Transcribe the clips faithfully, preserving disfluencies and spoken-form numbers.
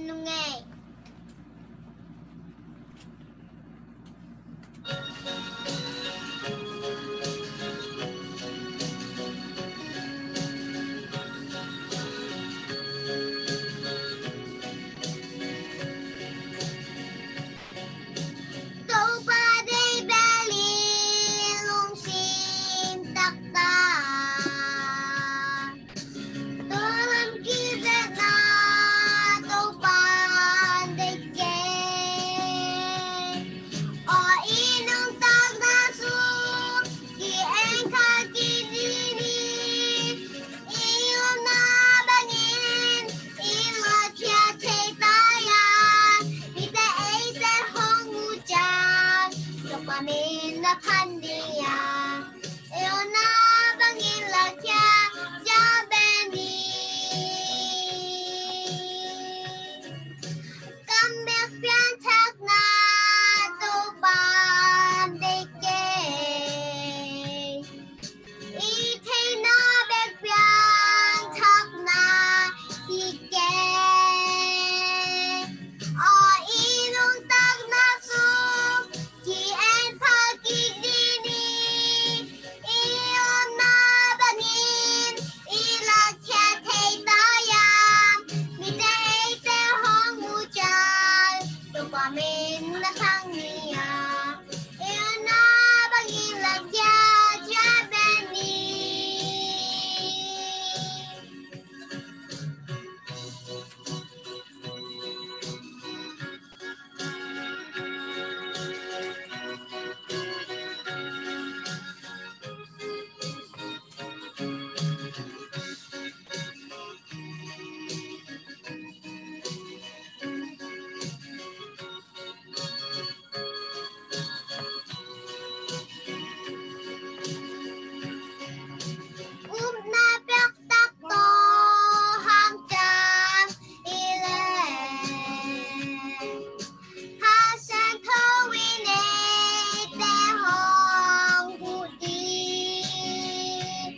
nung ei. Topa deih bel in lungsim taktak, tua lam kizepna Topa deih kei. Aw i nuntakna sung ki-en kha kik ding hi. I omna bangin i lakkhiat thei ta a, mite eite hong muh ciang Topa min na phat ding a, i omna bangin lakkhiat ciat bek ni. Kam bek piangthakna Topa deih kei. I theihna bek piangthakna hi kei. Aw i nuntakna sung ki-en pha kik ding hi. I omna bangin i lakkhiat thei ta a, mite eite hong muh ciang Topa min na thang ni a, i omna bangin lakkhiat ciat bek ni. Upna piaktak tawh hanciam i leh, Kha Siangtho in eite hong huh ding.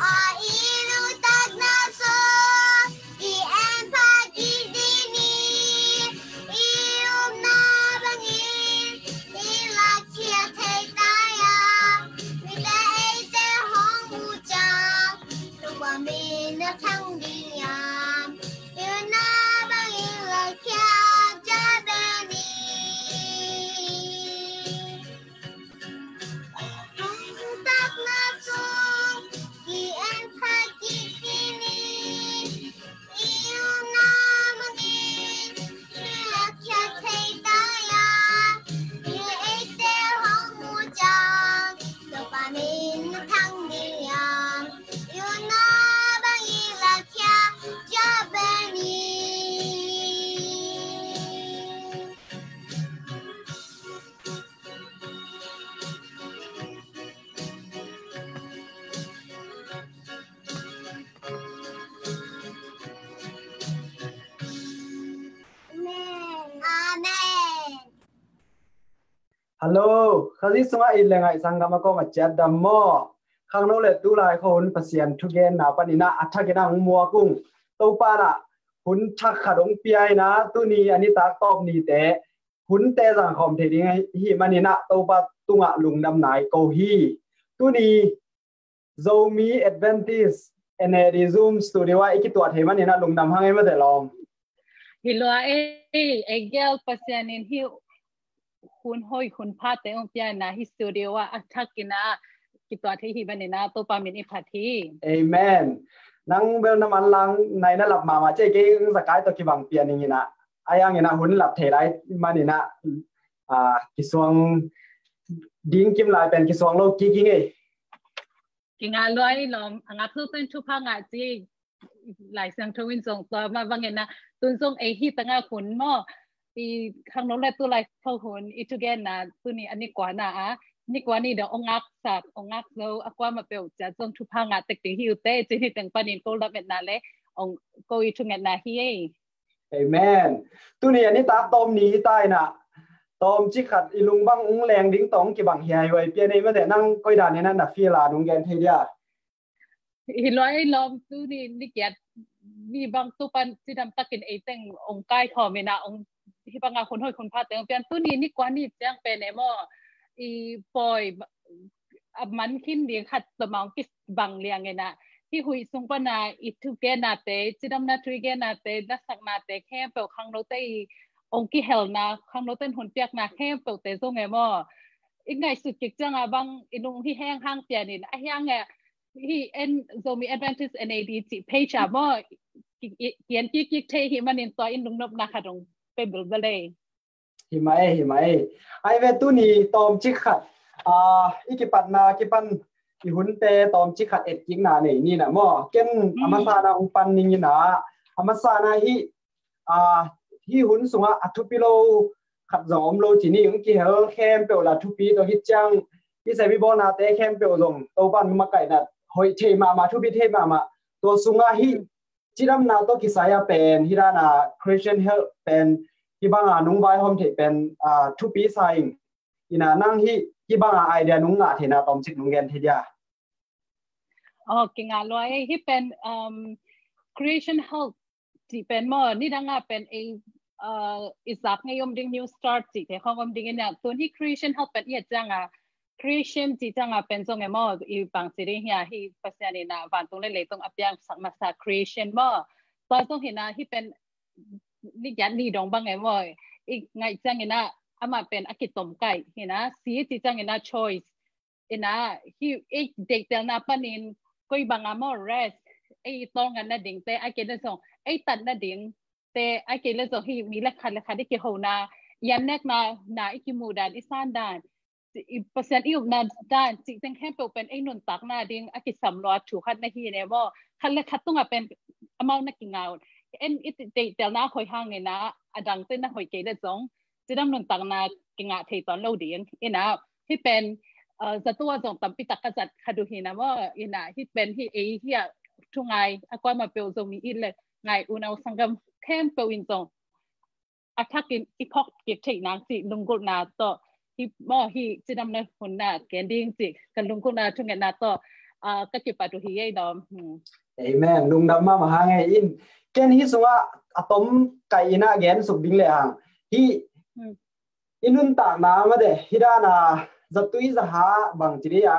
Aw i nuntakna sung ki-en pha kik ding hi. I omna bangin i lakkhiat thei ta a, mite eite hong muh ciang Topa min na thang ding a, i omna bangin lakkhiat ciat bek ni. Nuntakna sung ki-en pha kik ding hi. I omna bangin i lakkhiat thei ta a, i eite hong muh ciang Topa min na thang ding a, i omna bangin lakkhiat ciat bek ni. Amen. Amen. Hallo, Khazih sungah it le ngaih sanggam a kawm a ciat dam maw? Khangno le tulai khuahun Pasian thugenna panin ah a thakin ah hong muak ung. Topa in ah hun thak khat hong pia in ah, tuni a nitak tawp nite hunte zangkhawm thei ding ahih manin ah Topa tungah lungdamna i ko hi. Tuni Zomi Adventist N A D Zoom studio ah i kituah thei manin ah lungdam hang ei mate lawm. Hi lua ei, ei gel Pasian in hih hun hoih hun phate hong pia in ah hih studio ah a thakin ah kituah thei hi manin ah Topa min i phat hi. Amen. Nang bel na manlang nai na lap mahmah ci ei, kei zakai tawh kibang pian ing in ah, a yang in ah hun lap thei lai manin ah, ah, kisuang ding kim lai pen kisuang lo kik ing ei. Kingah lua ei lawm, a ngak zo pen thupha ngah ci ei. Lai Siangtho in zong tua mah bangin ah tun zong ei hih tangah hun maw, i khangno le tulai khuahun i thugenna tuni a ni kua na a, ni kua ni dong ong ngaksak ong ngak zo a kuamah peuh ciat zong thupha ngah tektek hi uh teh ci-in hih teng panin ko lametna le ong ko i thungetna hi ei. Amen. Tuni a nitak tawm ni hi ta in ah, tawmcik khat i lung bang ong leng ding tawh ong kibang hiaihuai pian ei mate, nang koi dan in ah na feel a nong gen thei dia? Hi lua ei lawm, tuni ni kiat mi bang tu pan cidam takin ei teng ong kai khawm ina ong hi banga hun hoih hun pha teng pian tuni ni kua ni ciang pen e maw i pawi a man khin ding khat tawh mah ong kibang liang ina hi huih sung pana i thugenna te cidamna thugenna te nasakna te khempeuh khangno te i ong kihelna khangno ten hun piakna khempeuh te zong e maw i ngaihsut kik cianga bang i nung hi heng hang pianin a hiang e hi en Zomi Adventist N A D cih page ah maw kian kik kik thei hi manin tua in lungnopna khat ong pe bilbel e. Hi mah e, hi mah e. Ai ve tuni tawmcik khat i kipatna kipan i hunte tawmcik khat etkikna nei nina maw ken a masana hong pan ning ina a masana hi hi hun sungah a thupi lo khat zong om lo ci ni hong kihel khempeuh la thupi tawh hi ciang i semi bawlnate khempeuh zong Topan makaihna hoih thei mahmah thupi thei mahmah tua sungah hi cidamna tawh kisai a pen hi dana Christian health pen hi banga nung vaihawm theih pen thupi sa ing ina nang hi hi banga idea nung ngah theihna tawmcik nung gen thei dia. Oh, kinga lua e hi pen um, Christian health cih pen maw nidanga pen ei uh, i zak ngei om ding new start cih te khong om ding ina tun hi Christian health pen i a cianga Christian cih cianga pen zong e maw i bang ci ding hia hi Pasian ina vantung le leitung a piang sak masa Christian maw tua zong hina hi pen ni giat ni dong bang e maw i ngaih ciang ina ama pen a kitom kai hina si cih ciang ina choice ina hi ei deihtelna panin koi banga maw rest ei tolngan na ding te a kei le zong ei tat na ding te a kei le zong hi mi le khat le khat i kihona i an nekna na i kimu dan i san dan Pasian i upna dan cih teng khempeuh pen ei nuntakna ding a kisam lua thu khat na hi ne maw khat le khat tunga pen amau na kingaun en i deihtelna hoih hangina a dangte na hoih kei le zong cidam nuntakna kingah thei tawn lo ding ina hi pen zatu a zong tampi tak ka zat kha duh hina maw ina hi pen hi ei hi a thungai a kuama peuh zong mi it le ngai unau sanggam khempeuh in zong a thakin i phawk kik theih nang cih lunggulhna tawh hi maw hi cidamna hunna ken ding cih ka lunggulhna thungetna tawh ka kipat uh hi ei dawm. Amen. Lungdam mahmah hang e in ken hi sungah a tom kai ina gen suk ding le hang hi i nuntakna mate hi dana zatui zaha bang ci dei a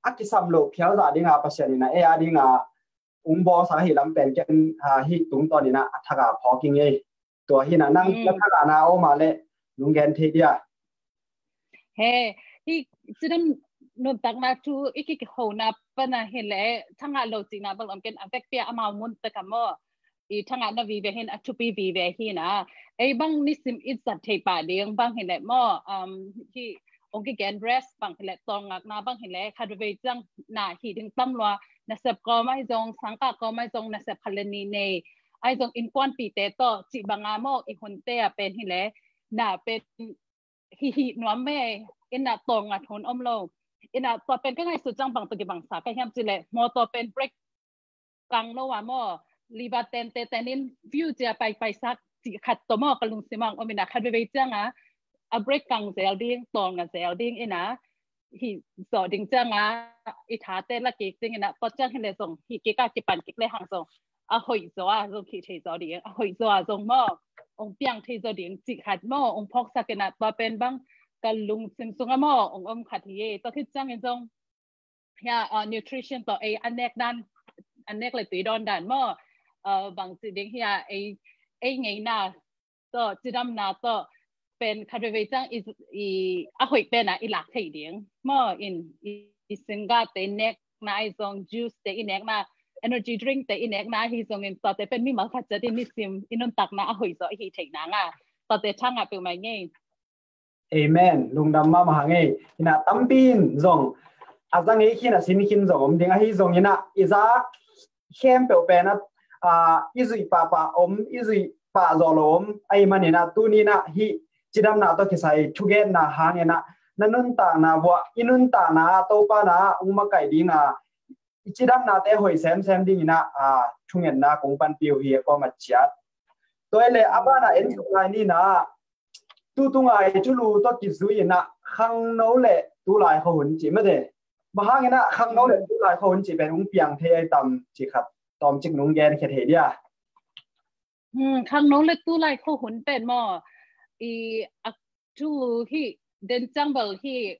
a kisam lo phial za dinga Pasian ina ei a dinga ung bawl sa hi lam pen ken hi tungtawn ina a thaka phawk ing ei tua hina nang na thaka na oma le lunggen thei dia. He hi cidam nuntakna thu i kikihona pana hi le thanga lo cihna bang om ken a vekpia amau mun taka maw i thangahna vive hin a thupi vive hina ei bang nisim i zat thei pah ding bang hi le maw um, hi ong kigen rest bang hi le tawlngakna bang hi le khat vei ciang na hi ding tam lua nasep kawm ai zong sangkah kawm ai zong nasep khat le ni nei ai zong innkuanpite tawh cih banga maw i hunte a pen hi le na pen hi hi nuam me ina tawlngat hun om lo ina tua pen ka ngaihsut ciang bang tawh kibangsa ka hiam ci le mawtaw pen brake kang lo a maw liba tente tenin view cia paipai sak cih khat tawh maw ka lungsim ang om ina khat vevei cianga a brake kang zel ding tawlnga zel ding ina hi zawh ding cianga i thate la kik ding ina tua ciang hi le zong hi kika kipan kik le hang zong a hoih zaw a zong khih thei zaw ding a hoih zaw a zong maw ong piang thei zaw ding cih khat maw ong phawksak ina tua pen bang ka lungsim sunga maw ong om khat hi e tua khit ciangin zong hia nutrition tawh ei a nek dan a nek le tui dawn dan maw bang ci ding hia ei ei ngeina tawh cidamna tawh pen khat vevei ciang i a hoih pena i lak thei ding maw in i singgah te nekna ai zong juice te i nekna energy drink te i nekna hi zongin tawte pen mimal khat ciat i nisim i nuntakna a hoih zaw i hi theih nanga tawte thanga peuhmah ngei. Amen. Lungdam mahmah hang ei. Ina tampi in zong a za ngei khin a sin khin zong om ding ahi zong ina i za khempeuh pen a i zuih pahpah om i zuih pah zawh lo om ahi manina tunina hih cidamna tawh kisai thugenna hangina na nuntakna vuah i nuntakna a Topa na ung makaih dinga i cidamnate hoih semsem dingina a thungetna kong panpi uh hi a kawm a ciat. Tua ile a bana en suk lai nina tutungai thulu tawh kizui ina khangno le tulai khuahun cih mate. Bang hangina khangno le tulai khuahun cih pen ung piang thei ai tam cih khat tawmcik nung gen khia thei dia. Hmm, khangno le tulai kho hun pen maw, i a tu hi den cang bel hi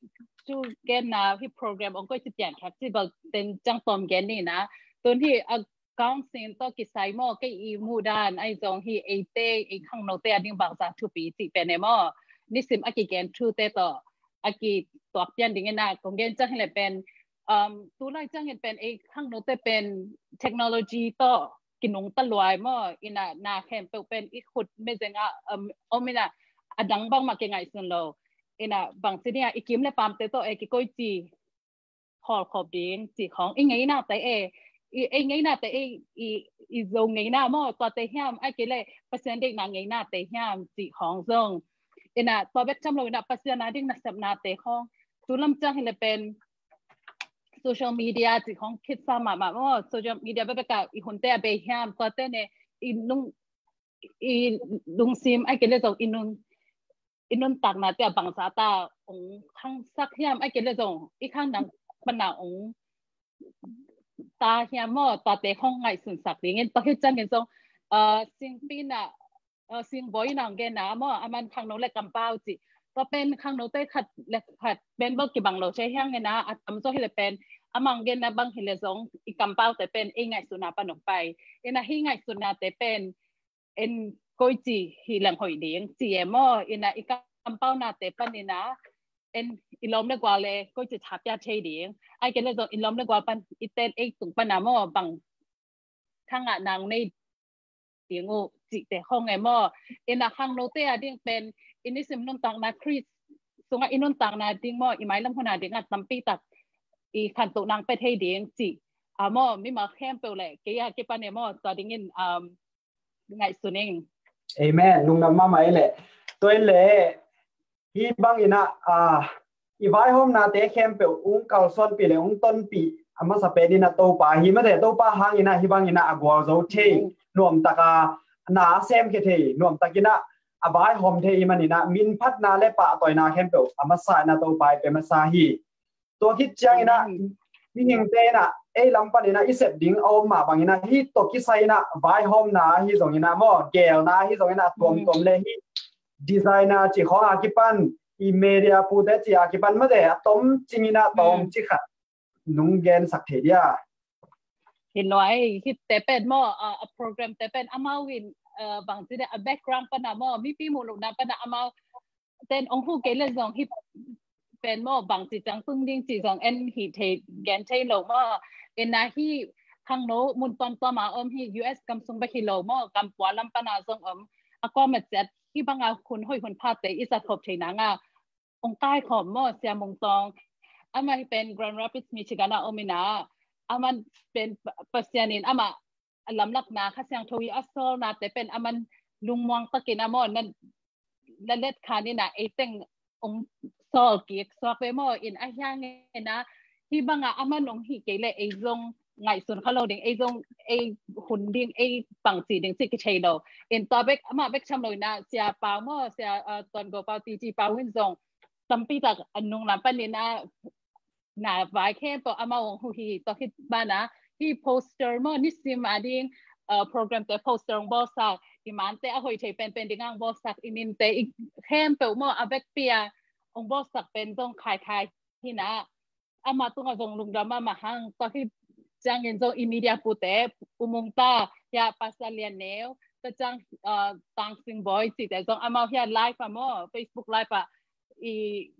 tu genna hi program ong koi ci pian khat ci bel den cang tom gen ni na. Tun hi a council to kisai maw, kei i mudan ai zong hi eite, ei khangnote a ding bangza thupi ci pen e maw. Nisim a kigen thute to a kituak pian ding ina kong gen cang hi le pen, um, tulai cang in pen ei khangnote pen technology to kinung ta luai maw, ina na khempeuh pen i khut mezeng a, um, om ina a dang bangmah kingaihsun lo. Ina bangci nia i kim le pamte to e kikoi ci hawlkhop ding ci khawng i ngeinate e, i, i ngeinate e, i, i zo ngeina maw, tuate hiam ai kei le Pasian deihna ngeinate hiam ci khawng zong. Ina tua bek tham lo ina Pasian a ding nasepnate khawng. Tu lam cang hi le pen social media ci khawng khitsa mahmah maw, social media bebek a i hunte a bei hiam, tuate ne i nung, i lungsim ai kei le zong i nun, i nuntaknate a bangza ta ong khangsak hiam ai kei le zong i khang dang pana ong ta hiam maw, tuate khawng ngaihsunsak dingin tua hi cangin zong, uh, singpina, uh, singbawi nang genna maw, aman khangno le kampau ci. Tua pen khangnote khat le khat pen bel kibang lo thei hiang ina a tamzaw hi le pen amang genna bang hi le zong i kampaute pen ei ngaihsutna pan ong pai. Ina hi ngaihsutnate pen en koi ci hi leng hoih ding ci e maw, ina i kampaunate pan ina en i lawm le gual le koi ci thapia thei ding ai kei le zong i lawm le gual pan i ten ei tung pana maw bang thangah nang nei ding uh cihte khawng e maw. Ina khangnote a ding pen i nisim nuntakna Khrist sungah i nuntakna ding maw, i mailam huna dingah tampi tak i khantoh nang pe thei ding ci a maw, mimal khempeuh le kei a kipan e maw, tua dingin, um, ngaihsun ing. Amen. Lungdam mahmah e le. Tua i le hi bang ina, ah, i vaihawmnate khempeuh ung kalsuanpih le ung tonpih a masa pen ina Topa hi mate, Topa hang ina hi bang ina a gualzo thei, nuamtaka na a semkhia thei, nuamtak ina a vaihawm thei hi man ina minphatna le pahtawina khempeuh a masa ina Topa i pe masa hi. Tua khit ciang ina mihingte ina ei lam pan ina i sep ding a om mah bang ina hi tua kisai ina vaihawmna hi zong ina maw, geelna hi zong ina a tuamtuam le hi designer ci khawng a kipan, i media pute ci a kipan mate a tom cing ina tom ci khat nung gensak thei dia. Hi nuai, hite pen maw, a, a program te pen amau in, a, bangci de a background pana maw, mipi muh lohna pana amau ten ong hu kei le zong hi pen maw, bangci ciang tung ding ci zong en hi thei, gen thei lo maw. Ina hi khangno mun tuamtuam a om hi, U S gam sung bek hi lo maw, gam pua lam pana zong om. A kuamah ciat hi banga hun hoih hun phate i zat khop thei nanga ong kaikhawm maw, Sia Mung Tawng. Amah hi pen Grand Rapids, Michigan a om ina, amah pen Pa-, Pasian in amah a lamlakna Kha Siangtho i a sawlnate pen amah lungmuang takin a maw, na, na let khan ina eiteng ong sawl kik suak ve maw, in a hiang ina hi banga amah ong hi kei le ei zong ngaihsun kha lo ding, ei zong ei hun ding, ei pangci ding ci kithei lo. In tua bek, amah bek tham lo ina Sia Pau maw, Sia, uh, Tuan Go Pau, T G Pau in zong tampi tak a nung lam pan ina na vai khempeuh amau ong hu hi. Tua khit bana hi poster maw, nisim a ding, uh, program te poster ong bawlsak, i mante a hoih thei penpen ding ang bawlsak, i minte i khempeuh maw a vekpi a ong bawlsak pen zong khaikhai hi na. Amah tungah zong lungdam mahmah hang. Tua hi ciangin zong i media pute, U Mung ta, ya Pastor Lian Neu, ta ciang, uh, Tang Sing Boy cihte zong amau hi a live a maw, Facebook live a i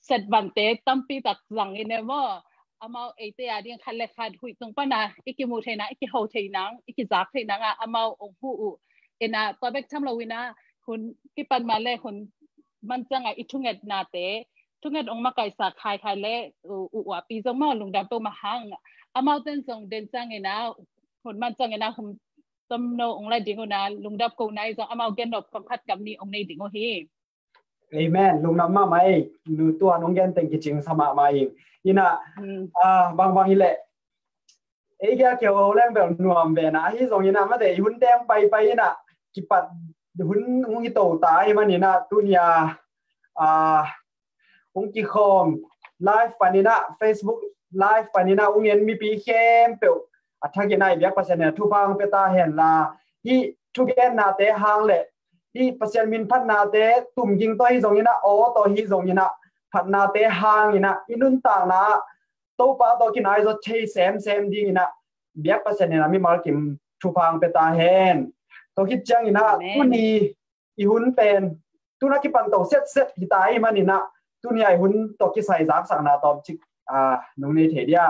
set vante tampi tak zang in e maw. Amau eite a ding khat le khat huih tung pana i kimu thei nang, i kiho thei nang, i kizak thei nanga amau ong hu uh. Ina tua bek tham lo ina hun kipan ma le hun mancanga i thungetnate, thunget ong makaihsak khaikhai le u, u, uapi zong maw lungdam peuh mahang. Amau ten zong den cang ina hun mancang ina hun tomno ong lai ding una lungdam ko nai zong amau gen nop kong khat kam ni ong nei ding uh hi. Amen. Lungdam mahmah ei. Nu tua nong gen teng kicing sa mahmah ing. Ina, ah, bangbang hi le. Ei kia keu leng bel nuam ve na hi zong ina mate i hun teng paipai ina kipat hun hong hi to ta hi man ina tunia, ah, hong kikhawm live pan ina, Facebook live pan ina hong en mipi khempeuh a thak ina i biak Pasian ina thupha hong pia ta hen la. Hi thugennate hang le hih Pasian min phatnate tumging tawh hi zongin ah, aw tawh hi zongin ah, phatnate hangin ah i nuntakna ah Topa tawh kinai zaw thei semsem dingin ah biak Pasian in ah mimal kim thupha hong pia ta hen. Tua khit ciangin ah tuni i hun pen tuna kipan to setset hi ta ahih manin ah tuni a i hun tawh kisai zaksakna tawmcik nong nei thei dia?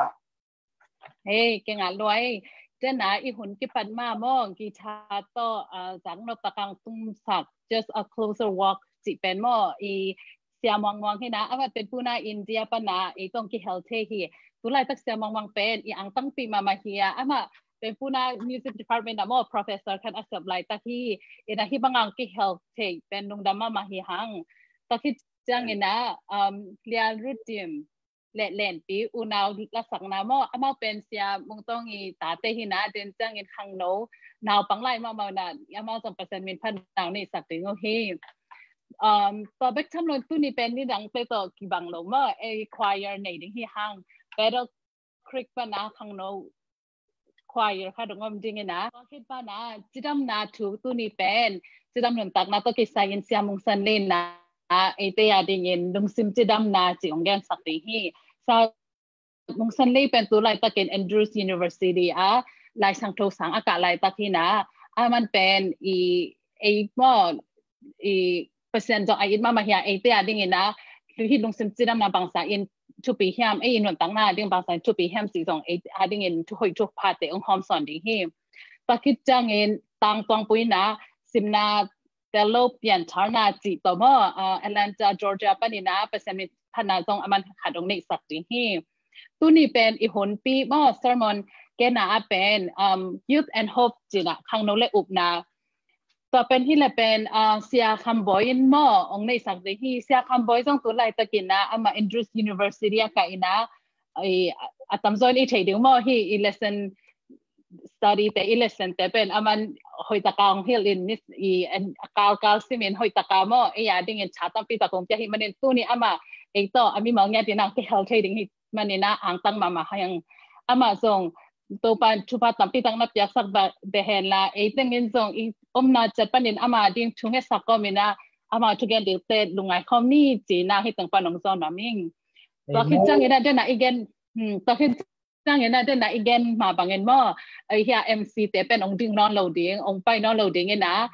Hei, kei ngah luai. Tena i hun kipan ma maw, guitar tawh zak nop takang tumsak, Just a Closer Walk cih pen maw, i Sia Muang Muang hi na, amat pen puna India pana i tong kihel thei hi. Tulaitak Sia Muang Muang pen i angtangpi mama hi a, ama pen puna music department na maw professor khat a sep laitak hi. Ina hi bangang kihel thei pen lungdam mama hi hang. Takhi ciangin ah um, Lian Rutim le Lenpi unau lasakna maw, amau pen Sia Mung Tong i tate hi na, den ciangin khangno naupang lai mahmah na, amau zong Pasian min phat nau nei sak ding uh hi. Um, tua bek tham lo tuni pen ni dangte tawh kibang lo maw, ei choir nei ding hi hang. Battle Creek pana khangno choir khat dong om dingin ah, tua khit pana cidamna thu tuni pen cidam nuntakna tawh kisai in Sia Mung San Lei na eite a dingin lungsim cidamna ci ong gensak ding hi. Sia Mung San Lei pen tu laitakin Andrews University a Lai Siangtho sang a kah laitak hi na, aman pen i ei maw i Pasian zong a it mahmah hi a, eite a dingin ah hih lungsim cidamna bangsa in thupi hiam, ei i nuntakna ding bangsa in thupi hiam cih zong ei a dingin thuhoih thuphate ong hawmsawn ding hi. Tua khit ciangin tangtuangpui na simna tel lo piantharna cih tawh maw, uh, Atlanta, Georgia panin ah Pasian min phatna zong aman khat ong neihsak ding hi. Tuni pen i hunpi maw, sermon kena a pen um, Youth and Hope cih na, khangno le upna. Tua pen hi le pen uh, Sia Kham Bawi in maw ong neihsak ding hi. Sia Kham Bawi zong tu laitakin ah ama Andrews University a kah in ah, a tamzaw in i thei ding maw hi, i lesson study te, i lesson te pen aman hoih taka ong hilh in, i kalkal simin hoih taka maw, ei a dingin tha tampi tak ong pia hi manin tuni ama ei tawh a mimal ngiat in ah kihel thei ding hi manin ah angtang mahmah hi hang. Ama zong Topan thupha tampi tak na piaksak beh hen la, ei tengin zong i omna ciat panin ama ding thu ngetsak kawmin ah ama thugen dingte lungngai khawm ni ci-in ah hih teng pan ong zawn nuam ing. Tua khit ciangin ah dena i gen, tua khit ciangin ah dena i gen mah bangin maw, ei hia M C te pen ong ding nawn lo ding, ong pai nawn lo dingin ah,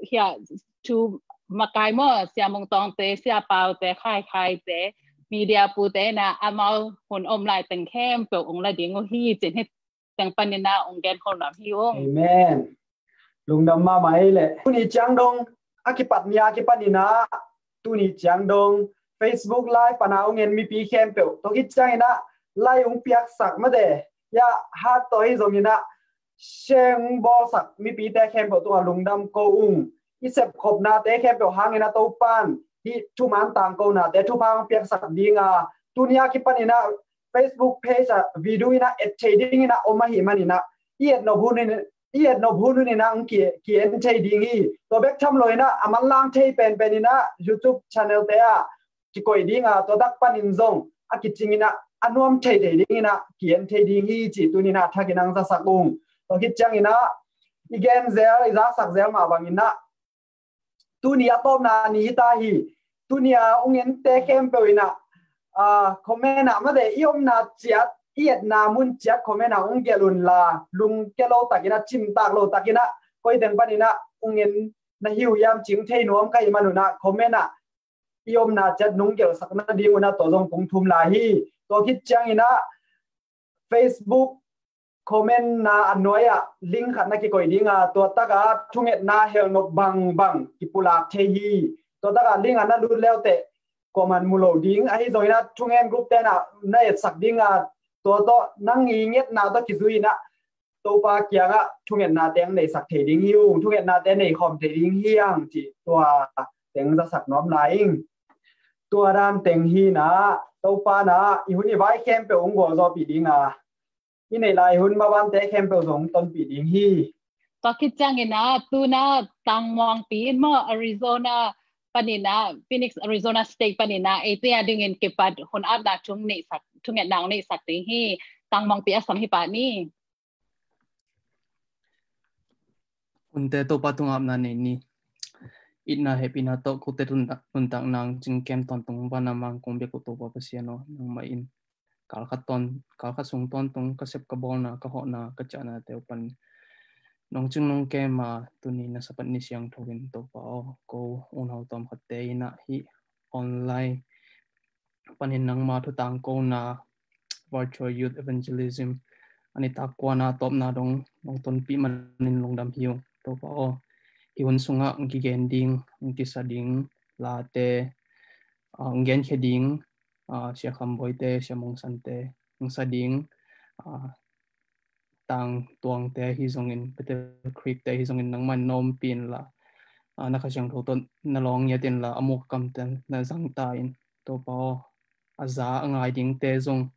hia thu makai maw, Sia Mung Tawng te, Sia Pau te, Khai Khai te, media pu te na amau hun om lai teng khempeuh ong la ding uh hi cin hih teng panin ah ong gen khol nuam hi ung. Amen. Lungdam mahmah ei leh. Tuni ciang dong a kipat ni a kipanin ah tuni ciang dong Facebook Live pana ong en mipi khempeuh, tua khit ciangin ah like ong piaksak mate, ya hat tawh hi zongin ah share ong bawlsak mipite khempeuh tungah lungdam ko ung. I sepkhopnate khempeuh hangin ah Topan hih thuman tangkonate thupha ong piaksak ding a, tuni a kipanin ah Facebook page ah video in ah et thei dingin ah om ahih manin ah i et nop hun in, i et nop hun hun in ah ong ki, ki en thei ding hi. Tua bek tham lo in ah a manlang thei penpen in ah YouTube channel te ah kikoih ding a, tua tak panin zong a kicingin ah a nuam thei thei dingin ah ki en thei ding hi cih tuni in ah thakin ong zasak ung. Tua khit ciangin ah i gen zel, i zasak zel mah bangin ah tuni a tawpna ni hi ta hi. Tuni a ong ente khempeuh in ah comment ah mate, i omna ciat, i etna mun ciat comment ah ong gelh un la, lungke lo takin ah, cimtak lo takin ah, koi teng panin ah ong en na hi uh hiam cih ong thei nuam ka hih man un ah comment ah i omna ciat nong gelhsak nading un ah tua zong kong thum lai hi. Tua khit ciangin ah Facebook comment na a nuai ah link khat na kikoih ding a, tua tak ah thungetna helnop bangbang kipulak thei hi. Tua tak ah link ah na lut le uh teh kuaman mu lo ding. Ahi zongin ah thungen group te na, na etsak ding a, tua tawh nang i ngetna tawh kizui in ah Topa kiangah thungetna teng neisak thei ding hi ung, thungetna te neikhawm thei ding hi hang cih tua teng zasak nuam lai ing. Tua dan teng hi in ah Topa in ah i hun i vai khempeuh ong gualzawhpih ding a, i neih lai hun mavante khempeuh zong tonpih ding hi. Tua khit ciangin ah tuna Tangmuangpi in maw, Arizona panin ah, Phoenix Arizona State panin ah eite a dingin kipat hun apna thu neihsak, thungetna ong neihsak ding hi. Tangmuangpi a sam hi pah ni. Hunte Topa tungah apna nei ni. Itna hehpihna tawh kote nuntak nang cingkem tawntung vana mang kong biak uh Topa Pasian aw, nangmah in kalkhat tawn, kalkhat sung tawntung ka sep ka bawlna, ka hawhna, ka ciahna teu pan nong cing nong kem a, tuni na Sabbath ni siangtho in Topa aw, ko unau tawmkhatte in ah hih online panin nangma thu tangkona, virtual youth evangelism, a nitak kuana tawpna dong nong tonpih manin lungdam hi ung Topa aw. Hih hun sungah hong kigen ding, hong kisa ding late, ah, hong genkhia ding, ah, Sia Kham Boite, Sia Mung Sante hong sa ding, ah, Tang Tuangte ahi zongin, Peter Creekte ahi zongin nangmah in na ompih inla, ah, na Kha Siangtho tawh na lawng ngiat inla, a muk a kamte na zang ta in Topa aw. A za a ngai dingte zong,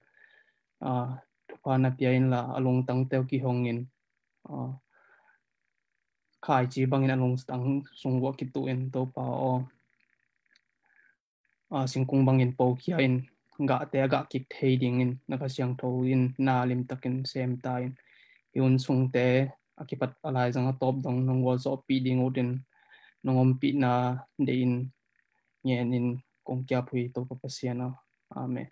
ah, thupha na pia inla, a lungtangte uh kihongin, ah, khaici bangin a lungtang sung uah kituh in Topa aw. Ah, singkung bangin pokhia in gahte a gah kik thei dingin na Kha Siangtho in na limtakin sem ta in. Hih hun sungte a kipat a laizang a tawp dong nong gualzawhpih ding utin nong ompihna deihin ngenin kong kiap uh hi Topa Pasian aw. Amen.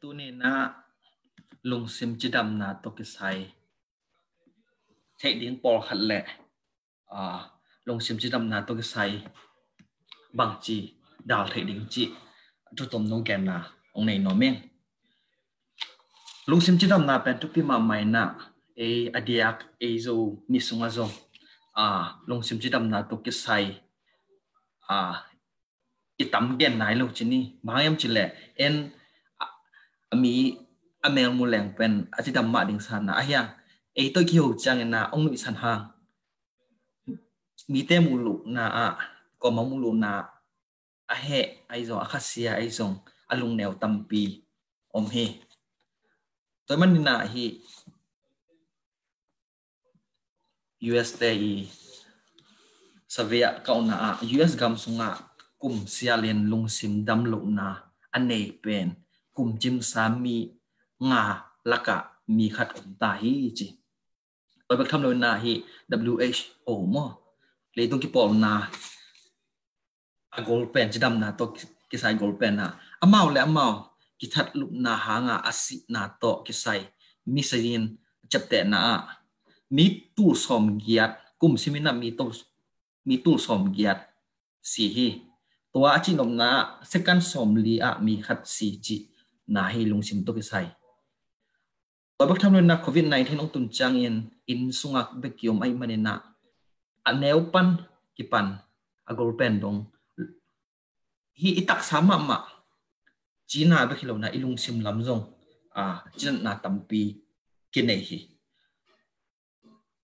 Tuni-in ah lungsim cidamna tawh kisai theih ding pawlkhat le, aa, lungsim cidamna tawh kisai bangci dal theih ding cih thu tomno genna hong nei nuam ing. Lungsim cidamna pen thupi mahmah in ah, ei a diak ei Zo mi sungah zong a, lungsim cidamna tawh kisai a, i tam gen nai lo ci ni. Bang hiam cih leh en a, a mi a mel mu leng pen a cidam mah ding sa na a hiang. Ei tawh kiho ciangin a hong nuihsan hang mite muh luhna ah, kawma muh luhna a heh ahi zong, a khasia ahi zong, a lungneu tampi om hi. Tua manin a hi U S te i survey ah ka omna ah U S gam sungah kum sialin lungsim damlohna a nei pen kum cimsa mi nga lakah mi khat om ta hi ci. Tua bek tham lo in a hi W H O maw, leitung kipawlna a gol pen, cidamna tawh kisai gol pen ah amau le amau kithat lupna hanga a sihna tawh kisai mi sayin ciaptehna ah mi tul sawmgiat, kum simin a mi tul, mi tul sawmgiat si hi. Tua a cihnopna ah second sawmli ah mi khat si cihna hi lungsim tawh kisai. Tua bek tham lo in a Covid nineteen hong tun ciangin inn sungah bek kiom ahih manin a, a neu pan kipan a gol pen dong hi i taksa mahmah cina bek hi lo in a i lungsim lam zong a, cinatna tampi kinei hi.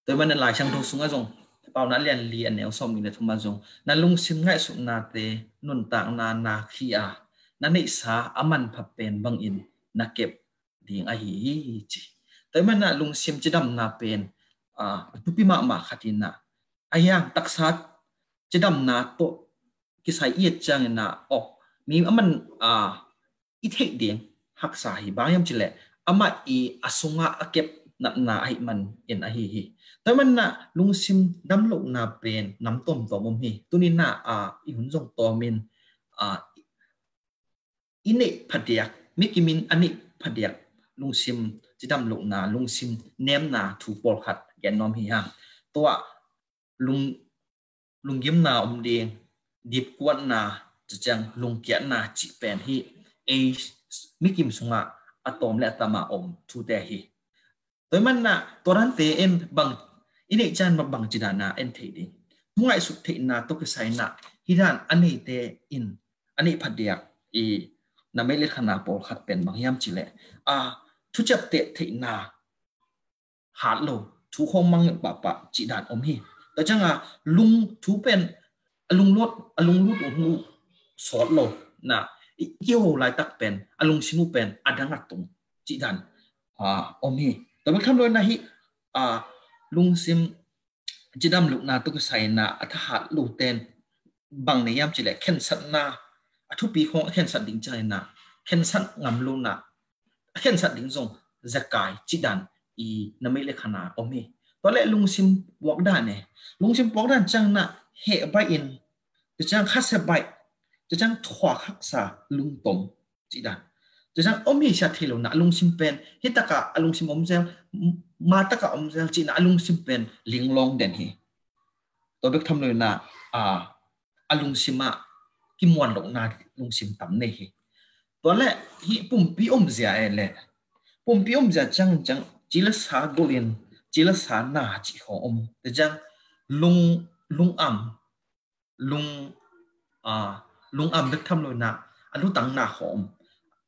Tua manin Lai Siangtho sungah zong Paunak lian li a neu sawmnih le thum ah zong na lungsim ngaihsutnate nuntakna na khi a, na neihsa a manpha pen bangin na kep ding ahi hi ci. Tua manin a lungsim cidamna pen a, a thupi mahmah khat in a, a hiang taksa cidamna tawh kisai i et ciangin a, aw, mi a man a, i theih ding haksa hi. Bang hiam cih leh amah i a sungah a kep natna ahih manin ahi hi. Tua manin a lungsim damlohna pen nam tawmtawm om hi. Tuni in a, a, i hun zong tawmin a, i neih phadiak, mi kimin a neih phadiak lungsim cidamlohna, lungsim nemna thu pawlkhat gen nuam hi hang. Tua lung, lunggimna om ding, dipkuatna, ciciang lungkiatna cih pen hi ei mi kim sungah a tawm le a tam a om thute hi. Tua manin a tua dante en bang i neih ciang mah bang ci dan a en thei ding. Thu ngaihsut theihna tawh kisai in a hi dan a neite in a neih phadiak i na mei le khana pawlkhat pen bang hiam cih leh a, thu ciapteh theihna hat lo, thu khawng mang pahpah cih dan om hi. Tua ciang a lung thu pen a lunglut, a lunglut uh sawt lo in a, i, i kiho laitak pen a lungsim uh pen a dang a tung cih dan a, om hi. Tua bek tham lo in a hi a, lungsim cidamlohna tawh kisai in a, a thahat loten bang nei hiam cih leh khensatna, a thupi khawng a khensat ding ciangin a, khensat ngam lo in a, a khensat ding zong zekai cih dan i na mei le khana om hi. Tua leh lungsim puak dan e, lungsim puak dan ciangin a heh baih in, tua ciang khasia baih, tua ciang thuak haksa lungtom cih dan. Tua ciang om hi sia thei lo in a, a lungsim pen hi takah a lungsim om zel, ma takah om zel cih in a, a lungsim pen linglawng den hi. Tua bek tham lo in a, a, a lungsim ah kimuan lohna lungsim tam nei hi. Tua leh hi pumpi omzia e leh, pumpi omzia ciang, ciang ci le sa gol in, ci le sa na cih khawng om. Tua ciang lung, lungam, lung, a, lungam bek tham lo in a, a lutang na khawng om.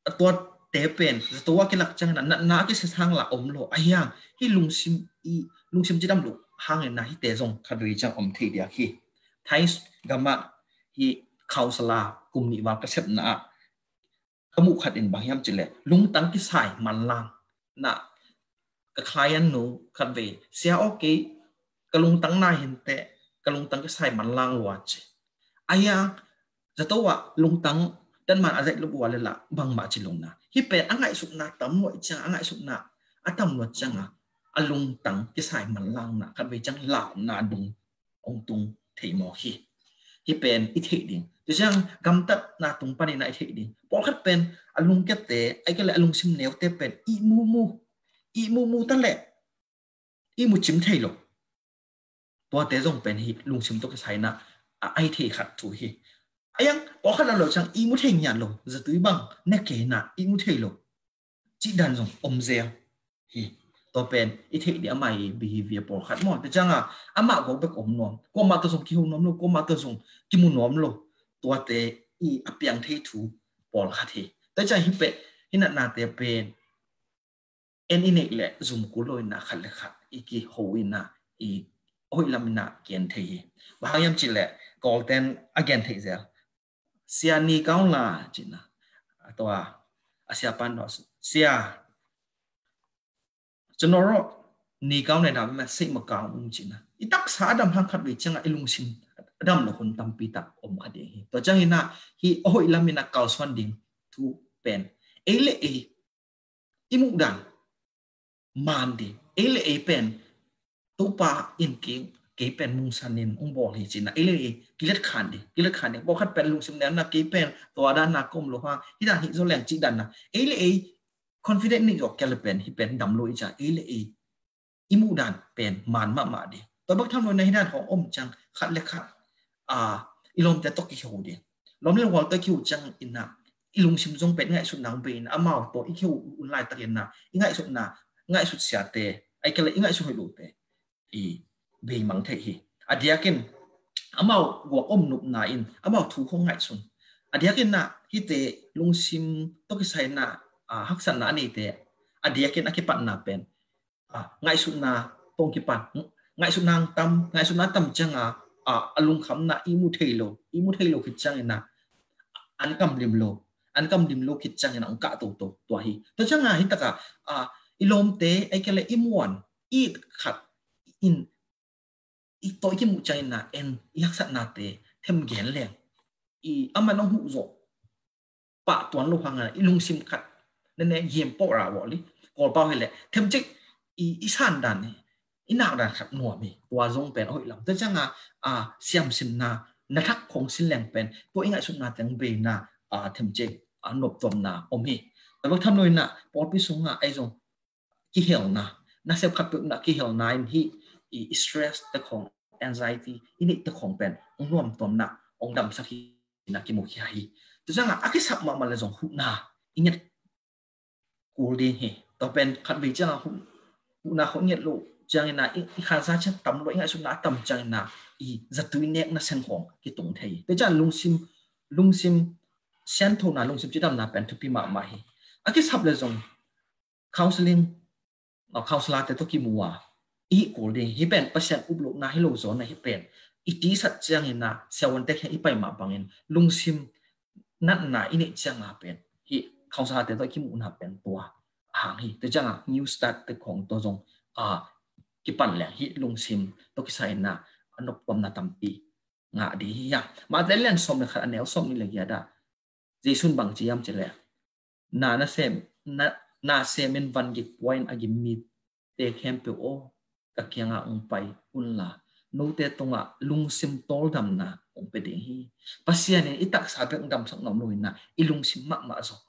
A tuate pen zato a kilak ciangin a natna a kisia sang la om lo. A hiang hi lungsim i, lungsim cidam loh hangin a hite zong khatvei ciang om thei diak hi. Thai gam ah hi counsellor kum nih val ka sepna ah ka muh khat in bang hiam cih leh lungtang kisai manlang na, ka client nu khatvei, "Sia aw, kei ka lungtang na hi inteh, ka lungtang kisai manlang lua," ci. A hiang zato ah lungtang dan man a zaih lo uh a leh lah bangmah ci lo in a, hi pen a ngaihsutna tam lua ciang, a ngaihsutna a tam lua ciang a, a lungtang kisai manlangna khatvei ciang launa dung hong tung thei mawk hi. Hi pen i theih ding. Tua ciang gamtatna tung panin a i theih ding. Pawlkhat pen a lungkiatte, ahih kei leh a lungsim neute pen ihmu mu, ihmu mu ta leh ihmu cim thei lo. Tuate zong pen hi lungsim tawh kisai in a, a, a hi thei khat thu hi. A hiang pawlkhat a lo ciang ihmu thei ngiat lo, zatui bang ne kei in a ihmu thei lo cih dan zong om zel hi. Tua pen i theih ding ama i behavior pawlkhat maw. Tua cianga amah gawk bek om nuam, kuamah tawh zong kiho nuam lo, kuamah tawh zong kimu nuam lo. Tuate i a piang thei thu pawlkhat hi. Tua ciang hi peh, hi natnate pen en i neih leh zum kul lo inah khat le khat i kiho inah i hoih lam inah gen thei hi. Bang hang hiam cih leh Kawlten a gen theih zel. Sia ni kaung la cina. A tua a sia pan no sia. Cunoro ni kaung ne dam ma sei ma kaung um cina. I taksa a dam hang khat vei cianga i lungsim a dam lo hun tampi tak om kha ding hi. Tua ciang inah hi a hoih lam inah kalsuan ding thu pen ei le ei i muh dan man ding. Ei le ei pen Topa in kei, kei pen mungsan in ung bawl hi cina. Ei le ei kilet khan ding, kilet khan ding. Pawlkhat pen lungsim neu na kei pen tua dan na kom lo ha. Hi dan hi zo leng cih dan na. Ei le ei confident nih zawk kia le pen hi pen dam lo i ca. Ei le ei i muh dan pen man mahmah ding. Tua bak tham lo na hi dan khong om ciang khat le khat a i lawmte tawh kiho ding. Lawm le gual tawh kiho ciang inah i lungsim zong pen i ngaihsutna hong bei inah amau tawh i kiho un laitak inah i ngaihsutna, ngaihsut siate ai kele i ngaihsut hoih lote i bei mang thei hi. A diakin amau guak om nupna in amau thu hong ngaihsun. A diakin na hite lungsim tawh kisai na, a, haksatna a neite a diakin a kipatna pen a, ngaihsutna tawh kipan, ngaihsutna tam, ngaihsutna tam cianga a, a lungkhamna i mu thei lo, i mu thei lo khit ciangina an kam lim lo, an kam lim lo khit ciangina ang kah toto tua hi. Tua cianga hi taka a, i lawmte ai kele i muan i khat in i tawh i kimuh ciangina en i haksatnate them gen leng i aman ang huh zawh pah tuan lo hangin i lungsim khat nene yem pawh ra vawh li. Kawlpau hi leh themcik i, i san dan hi, i nak dan khat nuam hi. Tua zong pen a hoih lam. Tua cianga a, siamsinna na thak khong sin leng pen tua i ngaihsutna teng beina a, themcik a, noptuamna om hi. Tua bek tham loina pawlpi sunga ai zong kihelna, nasep khat peuhna kihelna in hi i, i stress te khong, anxiety i neih te khong pen ong nuamtuamna ong damsak hi na kimukhia hi. Tua cianga a kisap mahmah le zong huhna i nget kul ding hi. Tua pen khat vei cianga huh, huhna khong i nget lo ciangina i, i khansa ciang tam lo, i ngaihsutna a tam ciangina i zatui nekna seng khong kitung thei hi. Tua ciang lungsim, lungsim sianthona, lungsim cidamna pen thupi mahmah hi. A kisap le zong counseling, uh, counselor te tawh kimu a i hih kul ding hi pen Pasian uplohna hi lo zawna hi pen i tisat ciangina siavuante khen i pai mah bangin lungsim natna i neih cianga pen hi counselor te tawh kimuhna pen tua hang hi. Tua cianga New Start te khong tawh zong a kipan leng hi lungsim tawh kisai ina a noptuamna tampi ngah ding hi hang. Mate lian sawm le khat a neu sawm nih le giat ah Jesu'n bang ci hiam cih leh na, na sem, na, na semin van gik pua in a gim mite khempeuh aw, ka kiangah ong pai unla note tungah lungsim tawldamna ong pia ding hi. Pasian in i taksa bek ong damsak nuam lo ina i lungsim mahmah zong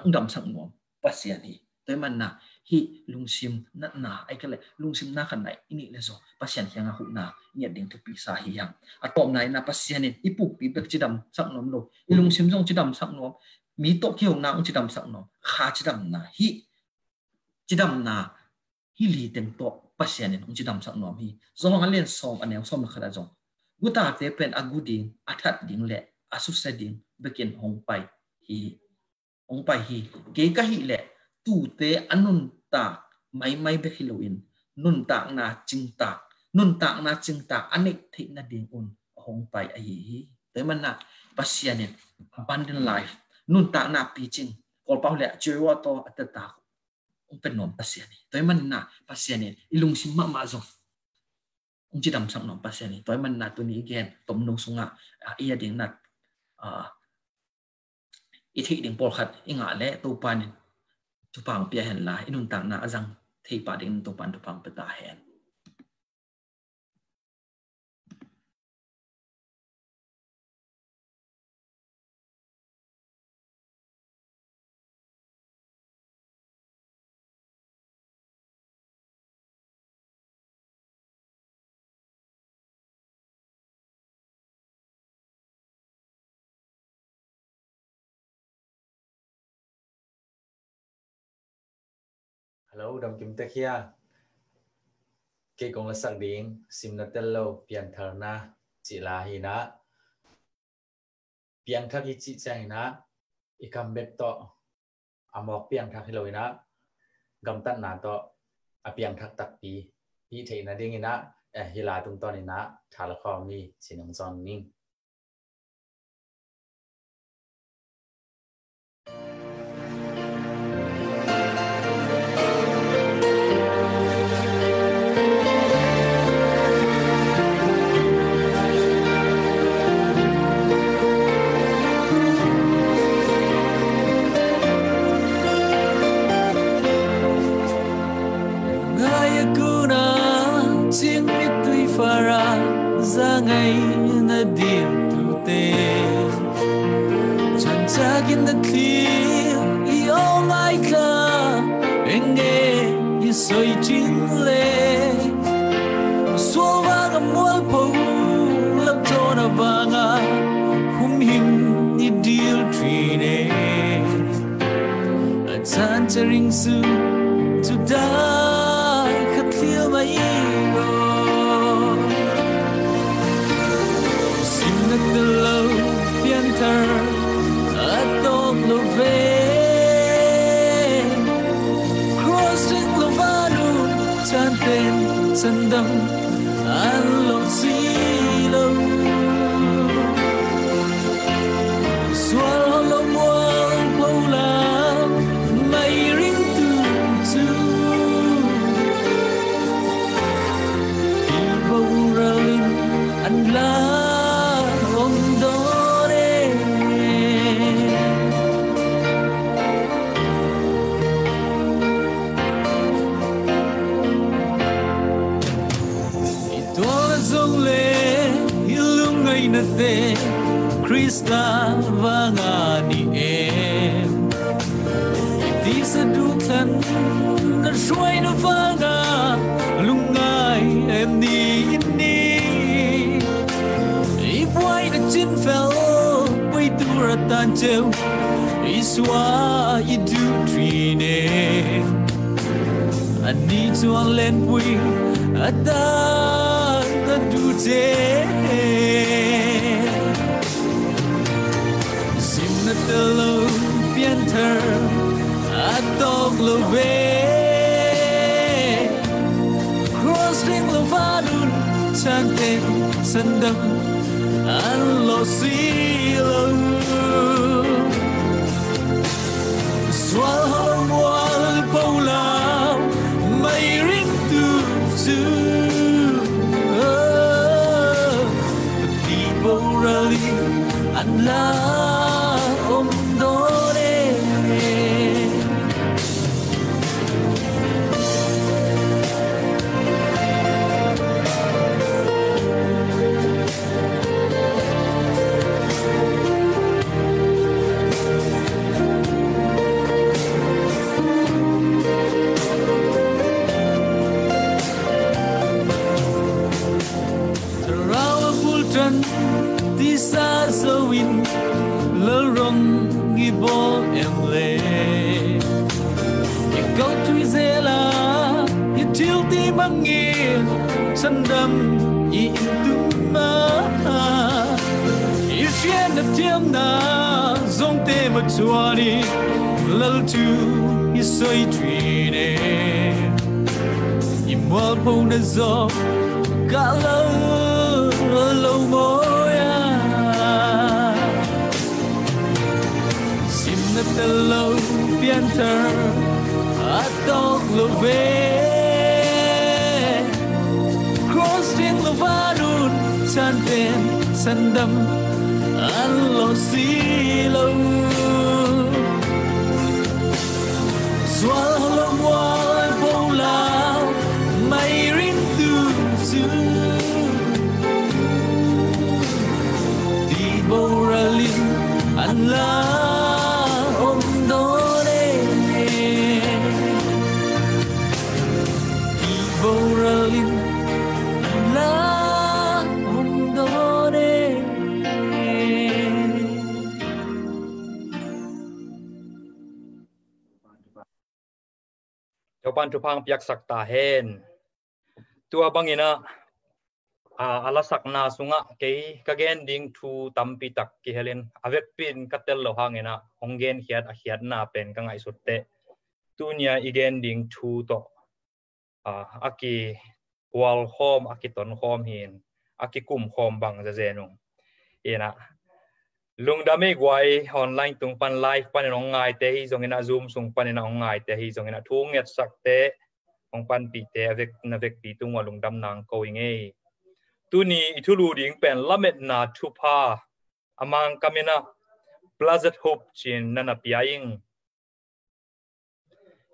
ong damsak nuam Pasian hi. Tua hi manna hih lungsim natna ai ka le lungsim na khatna i nih le zong Pasian kiangah huhna i nget ding thupi sa hi hang. A tawpna ina Pasian in i pukpi bek cidamsak nuam lo, i lungsim zong cidamsak nuam, mi tawh kihona ong cidamsak nuam, kha cidamna hih cidamna hih li teng tawh Pasian in ong cidamsak nuam hi. Johan a lian sawm a neu sawm le khat ah zong gutate pen a gu ding, a that ding le a susia ding bekin hong pai hi. Hong pai hi. Kei ka hih leh tuute a nuntak maimai bek hi loin nuntakna cingtak, nuntakna cingtak a neih theih nadingun hong pai ahi hi. Tua hi manna Pasian in abundant life, nuntakna picing, Kawlpau le a ciruato a tatak hong pen nuam Pasian hi. Tua hi manna Pasian in i lungsim mahmah zong hong cidamsak nuam Pasian hi. Tua hi manna tuni i gen tomno sungah a, i a ding nat a, i theih ding pawlkhat i ngah leh Topa in thupha hong pia hen la, i nuntakna a zang thei pah dingin Topa in thupha hong pia ta hen. Hello, dam kim tek hia. Kei kong lasak ding Simna Tel Lo Piantharna cih la hi in ah, piangthak i cih ciangin ah i kam bek tawh a mawk piangthak hi lo in ah, gamtatna tawh a piangthak takpi hih theihna dingin ah, eh, hih la tungtawn in ah tha la khawm ni, ci nong zawn ning. Ngai a kun a cing mittui far a za ngai na dil tute, chan cakin na thlir i aw ngai tla, eng nge i soi cing le? Sual vang a mualpho, lamtawn a vang a humhim i dil trin e. A chan caring su tuta khat thlir mai lo. Simna Tel Lo Pianthar a tawk lo ve. Cross ding lo vanun chan pen chan dam an lawh si lo. Sual hawh lo mualpho la mai ring tu cu, i boral in an la om dawn e. I tual zong le i lungngainate Khrista vanga ni em? I tisa duhthlan na hruaina vanga lungngai em ni in ni? I buaina cinfel puitu ratan ceu i sua i duh trin e. Ani cuang lenpui a tan a dute. Simna Tel Lo Pianthar a tawk lo ve. Cross ding lo vanun chan pen chan dam an lawh si lo. Sual hawh mualpho la mai ring tu cu, i boral in an la om dawn e. Thlarau a bultan tisa zo in lalrong i bawl em le? I kau tui zela i thil ti mangin chandam i in tum a, i fian a thiamna zongte mah cuan i lal thu i soi trin e. I mualpho na zawh kah lo lo maw a? Simna Tel Lo Pianthar a tawk lo ve. Cross ding lo vanun chan pen chan dam an lawh si lo. Sual hawh lo mualpho la mai ring tu cu, i boral in an la om dawn e. I boral in an la om dawn e. Topan thupha piaksak ta hen. Tua bangin ah, a, a lasakna sungah kei ka gen ding thu tampi tak kihelin a vekpi in ka tel lo hangin ah hong genkhiat a khiatna pen ka ngaihsut teh, tunia i gen ding thu tawh, a, a kihualkhawm, a kitonkhawm hi-in, a kikumkhawm bang zazen ung. Inah, lungdam ei guai, online tung pan live panin hong ngaite hi zongin ah, Zoom sung panin ah hong ngaite hi zongin ah, thu ngetsak te, hong panpih te, a vek, na vekpi tung ua lungdam nang ko ing ei. Tuni i thulu ding pen lametna thupha, a Mangkam in ah blessed hope ci-in na na pia ing.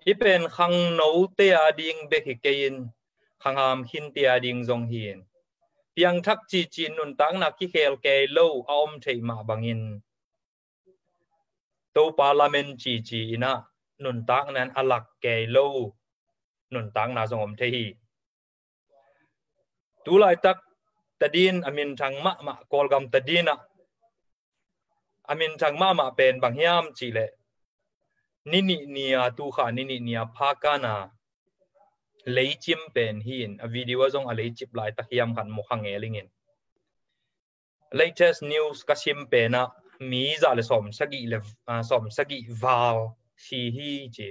Hih pen khangnote a ding bek hi kei in, khangham khinte a ding zong hi-in, piangthak cici nuntakna kikhel kei lo a om theih mah bangin, Topa lamen cici in ah nuntakna in a lak kei lo nuntakna zong om thei hi. Tu laitak tadin a minthang mahmah, Kawlgam tadin ah a minthang mahmah pen bang hiam cih leh, ni nih ni-a, tukha ni nih ni-a phakan a leicim pen hi-in, a video ah zong a leicip laitak hiam khat mu kha ngel ing in. Latest news ka sim pen ah mi za le sawm sagih le, ah, sawm sagih val si hi ci.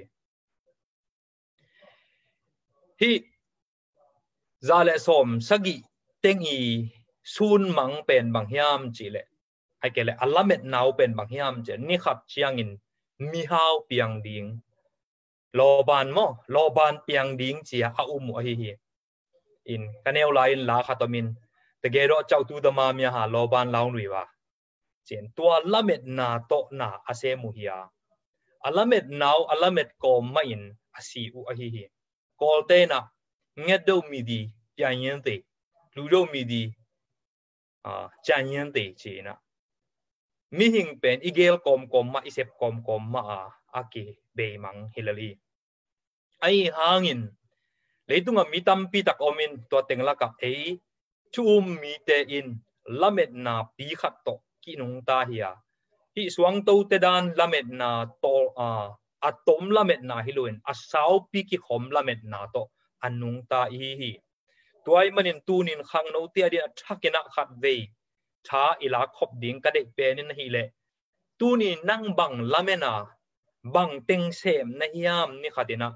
Hih za le sawm sagih teng i sunmang pen bang hiam cih leh, ai kei leh a lametna uh pen bang hiam cih leh, ni khat ciangin mihau piang ding, lawban maw, lawban piang ding ci-a a um uh ahi hi. In ka neu lai-in la khat om in, tegedawh cautu dama miaha lawban launui va. Ci-in tua lametna tawh na a sem uh hi a, a lametna uh a lamet kawm mahin a si uh ahi hi. Kawlte in ah, nget deuh mi di, piangian te, lu deuh mi di, a, ciangian te ci-in ah, mihing pen i gel kawmkawm mah, i sep kawmkawm mah a, a kibeimang hi lel hi. Ahi hangin, leitungah mi tampi tak om in, tua teng lakah ei thu um mite in lametna pi khat tawh kinungta hi a, hih suangtote dan lametna tawh, a, a tom lametna hi loin, a saupi kikhom lametna tawh a nungta i hi hi. Tua ahih manin tunin khangnote a dingin a thakin ah khatvei tha i lak khop ding ka deih pen in ahih leh, tuni nang bang lamen a, bang teng sem na hiam, ni khatin ah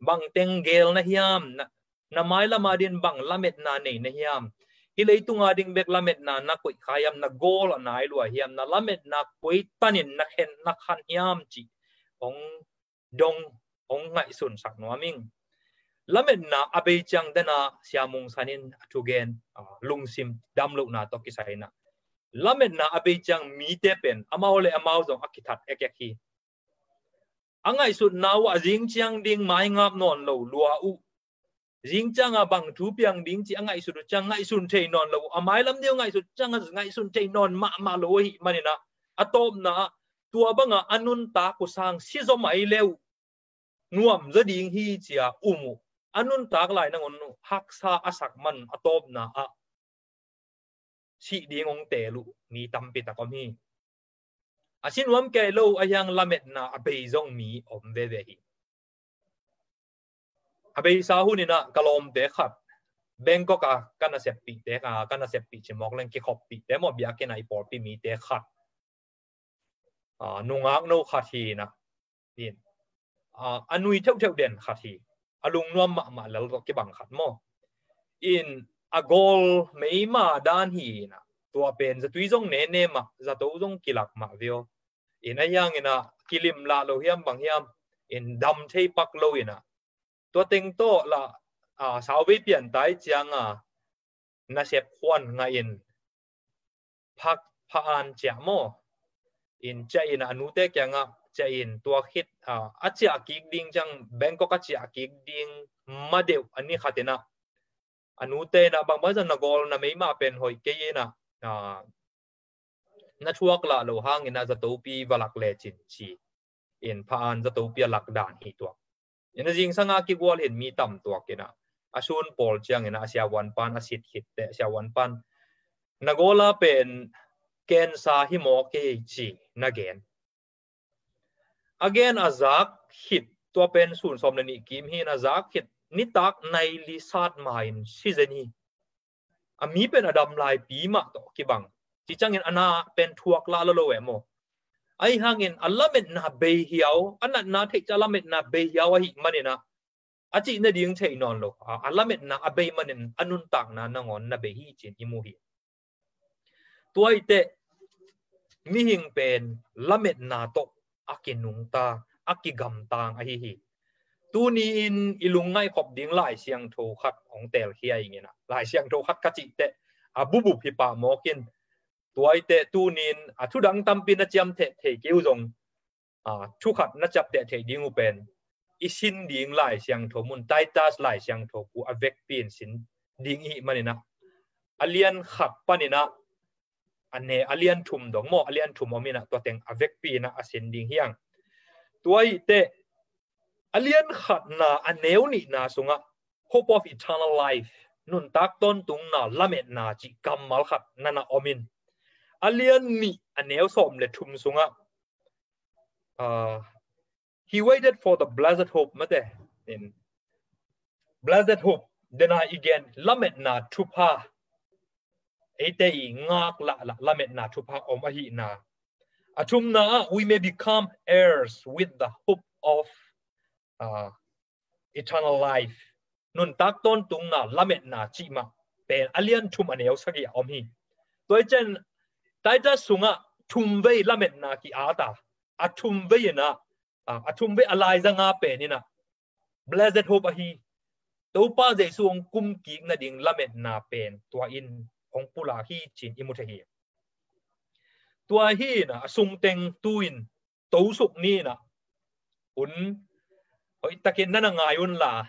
bang teng gel na hiam, na, na mailam a dingin bang lametna nei na hiam, hih leitung a ding bek lametna na koih kha hiam, na goal a nai lua hiam, na lametna koi tanin na khen, na khan hiam cih hong dong, hong ngaihsunsak nuam ing. Lametna a bei ciang, dena Sia Mung San in a thugen, a, lungsim damlohna tawh kisai in ah, lametna a bei ciang mite pen amau le amau zong a kithat ekek hi. A ngaihsutna uh ah zing ciang ding maingap nawn lo lua uh, zing ciang a bang thu piang ding cih a ngaihsut uh ciang ngaihsun thei nawn lo uh, a mailam deuh ngaihsut ciang a ngaihsun thei nawn mahmah lo ahih manin ah, a tawpna ah tua bangah a nuntak uh sang si zaw mai le uh nuam zaw ding hi ci-a um uh. A nuntak lai nangawn uh haksa a sak man a tawpna ah sih ding hong teel uh mi tampi tak om hi. A si nuam kei lo uh a hiang lametna a bei zong mi om veve hi. A beisa hun in ah ka lawmte khat, Bangkok a ka naseppihte, a, ka naseppih ci mawk leng, kikhoppihte maw, biakinn a i pawlpi mite khat, a, nungak no khat hi in ah, in, a, a nui theuhtheuh den khat hi. A lungnuam mahmah lel tawh kibang khat maw. In, a gawl meima dan hi in ah, tua pen zatui zong nene mah, zato zong kilak mah vio. In, a hiang in ah kilim lah lo hiam bang hiam, in, dam thei pak lo in ah, tua teng tawh lah, a, sauvei pian tai ciang a nasep khuan ngah in, pha, pha an ciah maw, in ciah in a nute kiangah ciah in, tua khit, a, a ciah kik ding ciang, Bangkok a ciah kik ding ma deuh a ni khat in ah, a nute in ah, bangbang zong na gawl na meima pen hoih kei in ah, a, na thuak lah lo hangin ah zatopi va lak lecin ci. In, pha an zatopi a lak dan hi tuak. In, a zingsang a kigual hin mi tam tuak in ah, a sun pawl ciang in ah, a siavuan pan a sit khit teh, a siavuan pan, na gawl a pen cancer hi mawk hi ci na gen. A gen a zak khit, tua pen sun sawm le nih kim hi in, a zak khit nitak nai li sat ma-in si zen hi. A mi pen a dam laipi mah tawh kibang. Ci ciangin a na pen thuak la lo lo e maw? Ahi hangin a lametna bei hiau, a natna theih ciang a lametna bei hiau ahih manin ah, a cih nading thei nawn lo. A, a lametna a bei manin a nuntakna nangawn na bei hi ci-in i mu hi. Tua hi teh mihing pen lametna tawh a kinungta, a kigamtang ahi hi. Tuni-in i lungngaih khop ding Lai Siangtho khat hong telkhia ing in ah. Lai Siangtho khat ka cih teh a bubup hi pah mawk in. Tua hi teh tuni-in a thudang tampi na ciamteh thei kei uh zong, a, thu khat na ciamteh thei ding uh pen i sin ding Lai Siangtho mun, Titus Lai Siangtho bu a vekpi in sin ding i hih manin ah, a lian khat panin ah a ne, a lian thum dong maw, a lian thum om in ah, tua teng a vekpi in ah a sin ding hi hang. Tua hi teh a lian khatna a neu nihna sungah hope of eternal life, nuntak tawntungna lametna cih kammal khat na na om in, a lian nih a neu sawm le thum sungah, uh, he waited for the blessed hope, mate. In blessed hope, dena i gen lametna thupha. Eite i ngak lah, lah lametna thupha om ahihna. A thumna ah, we may become heirs with the hope of, uh, eternal life. Nuntak tawntungna lametna cih mah pen a lian thum a neu sagih a om hi. Tua hi ciang Titus sungah thum vei lametna ki-at a, a thum vei in ah, a, a thum vei a laizang a pen in ah blessed hope ahi. Topa Jesu hong kumkik nading lametna pen tua in hong pulak hi ci-in i mu thei hi. Tua hi in ah a sungteng tu-in tosuk ni in ah hun hoihtakin na na ngai un la.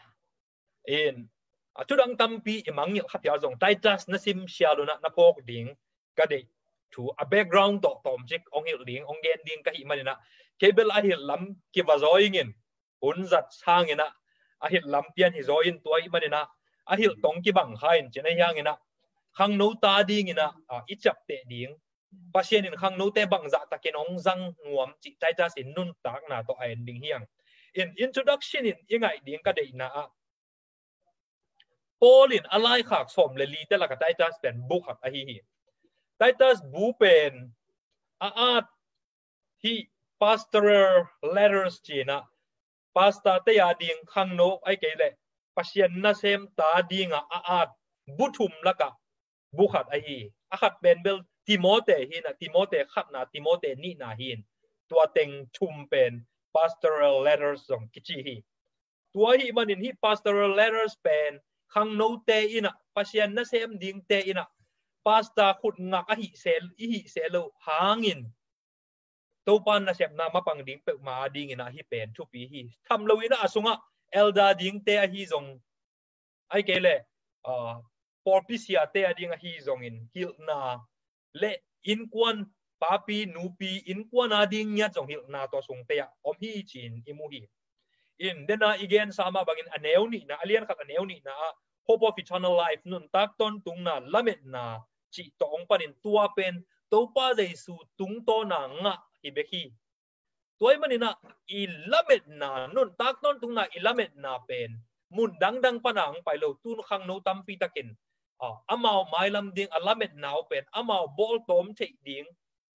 In, a, thudang tampi i mangngilh kha phial zong Titus na sim sial un ah na phawk ding ka deih thu, a background tawh tawmcik hong hilh ding, hong gen ding ka hih manin ah, kei bel a hilh lam kiva zaw ing in, hun zat sangin ah a hilh lam pian hi zaw in, tua hih manin ah a hilh tong kibang kha in, ci-in ahi hangin ah khangno ta dingin ah, a, i ciapteh ding, Pasian in khangnote bangzah takin hong zang nuam cih Titus in nuntakna tawh a en ding hi hang. In introduction in i ngaih ding ka deihna ah, Paul in a laikhak sawm le lite lakah Titus pen bu khat ahi hi. Titus bu pen a at hih pastoral letters ci-in ah, pastorte a ding khangno ahih kei leh Pasian nasem ta dingah a at bu thum lakah bu khat ahi. A khat pen bel Timote hi in ah, Timote khatna, Timote nihna hi in, tua teng thum pen pastoral letters zong kici hi. Tua ahih manin hih pastoral letters pen khangnote in ah, Pasian nasem dingte in ah pastor khut ngak ahih se, i hih se lo hangin Topa nasepna mapang ding peuhmah a dingin ah hih pen thupi hi. Tham loin ah a sungah elder dingte ahi zong, ahih kei leh, ah, pawlpi siate a ding ahi zongin hilhna le innkuan, papi nupi innkuan a ding ngiat zong hilhna tua sungte ah om hi ci-in i mu hi. In, dena i gensa mah bangin a neu nihna, a lian khat a neu nihna ah hope of eternal life, nuntak tawntungna lametna cih tawh hong panin tua pen Topa Jesu tungtawna ngah hi bek hi. Tua ahih manin ah i lametna, nuntak tawntungna i lametna pen mun dangdang pana hong pai lo, tun khangno tampi takin, ah, amau mailam ding a lametna uh pen amau bawltawm theih ding,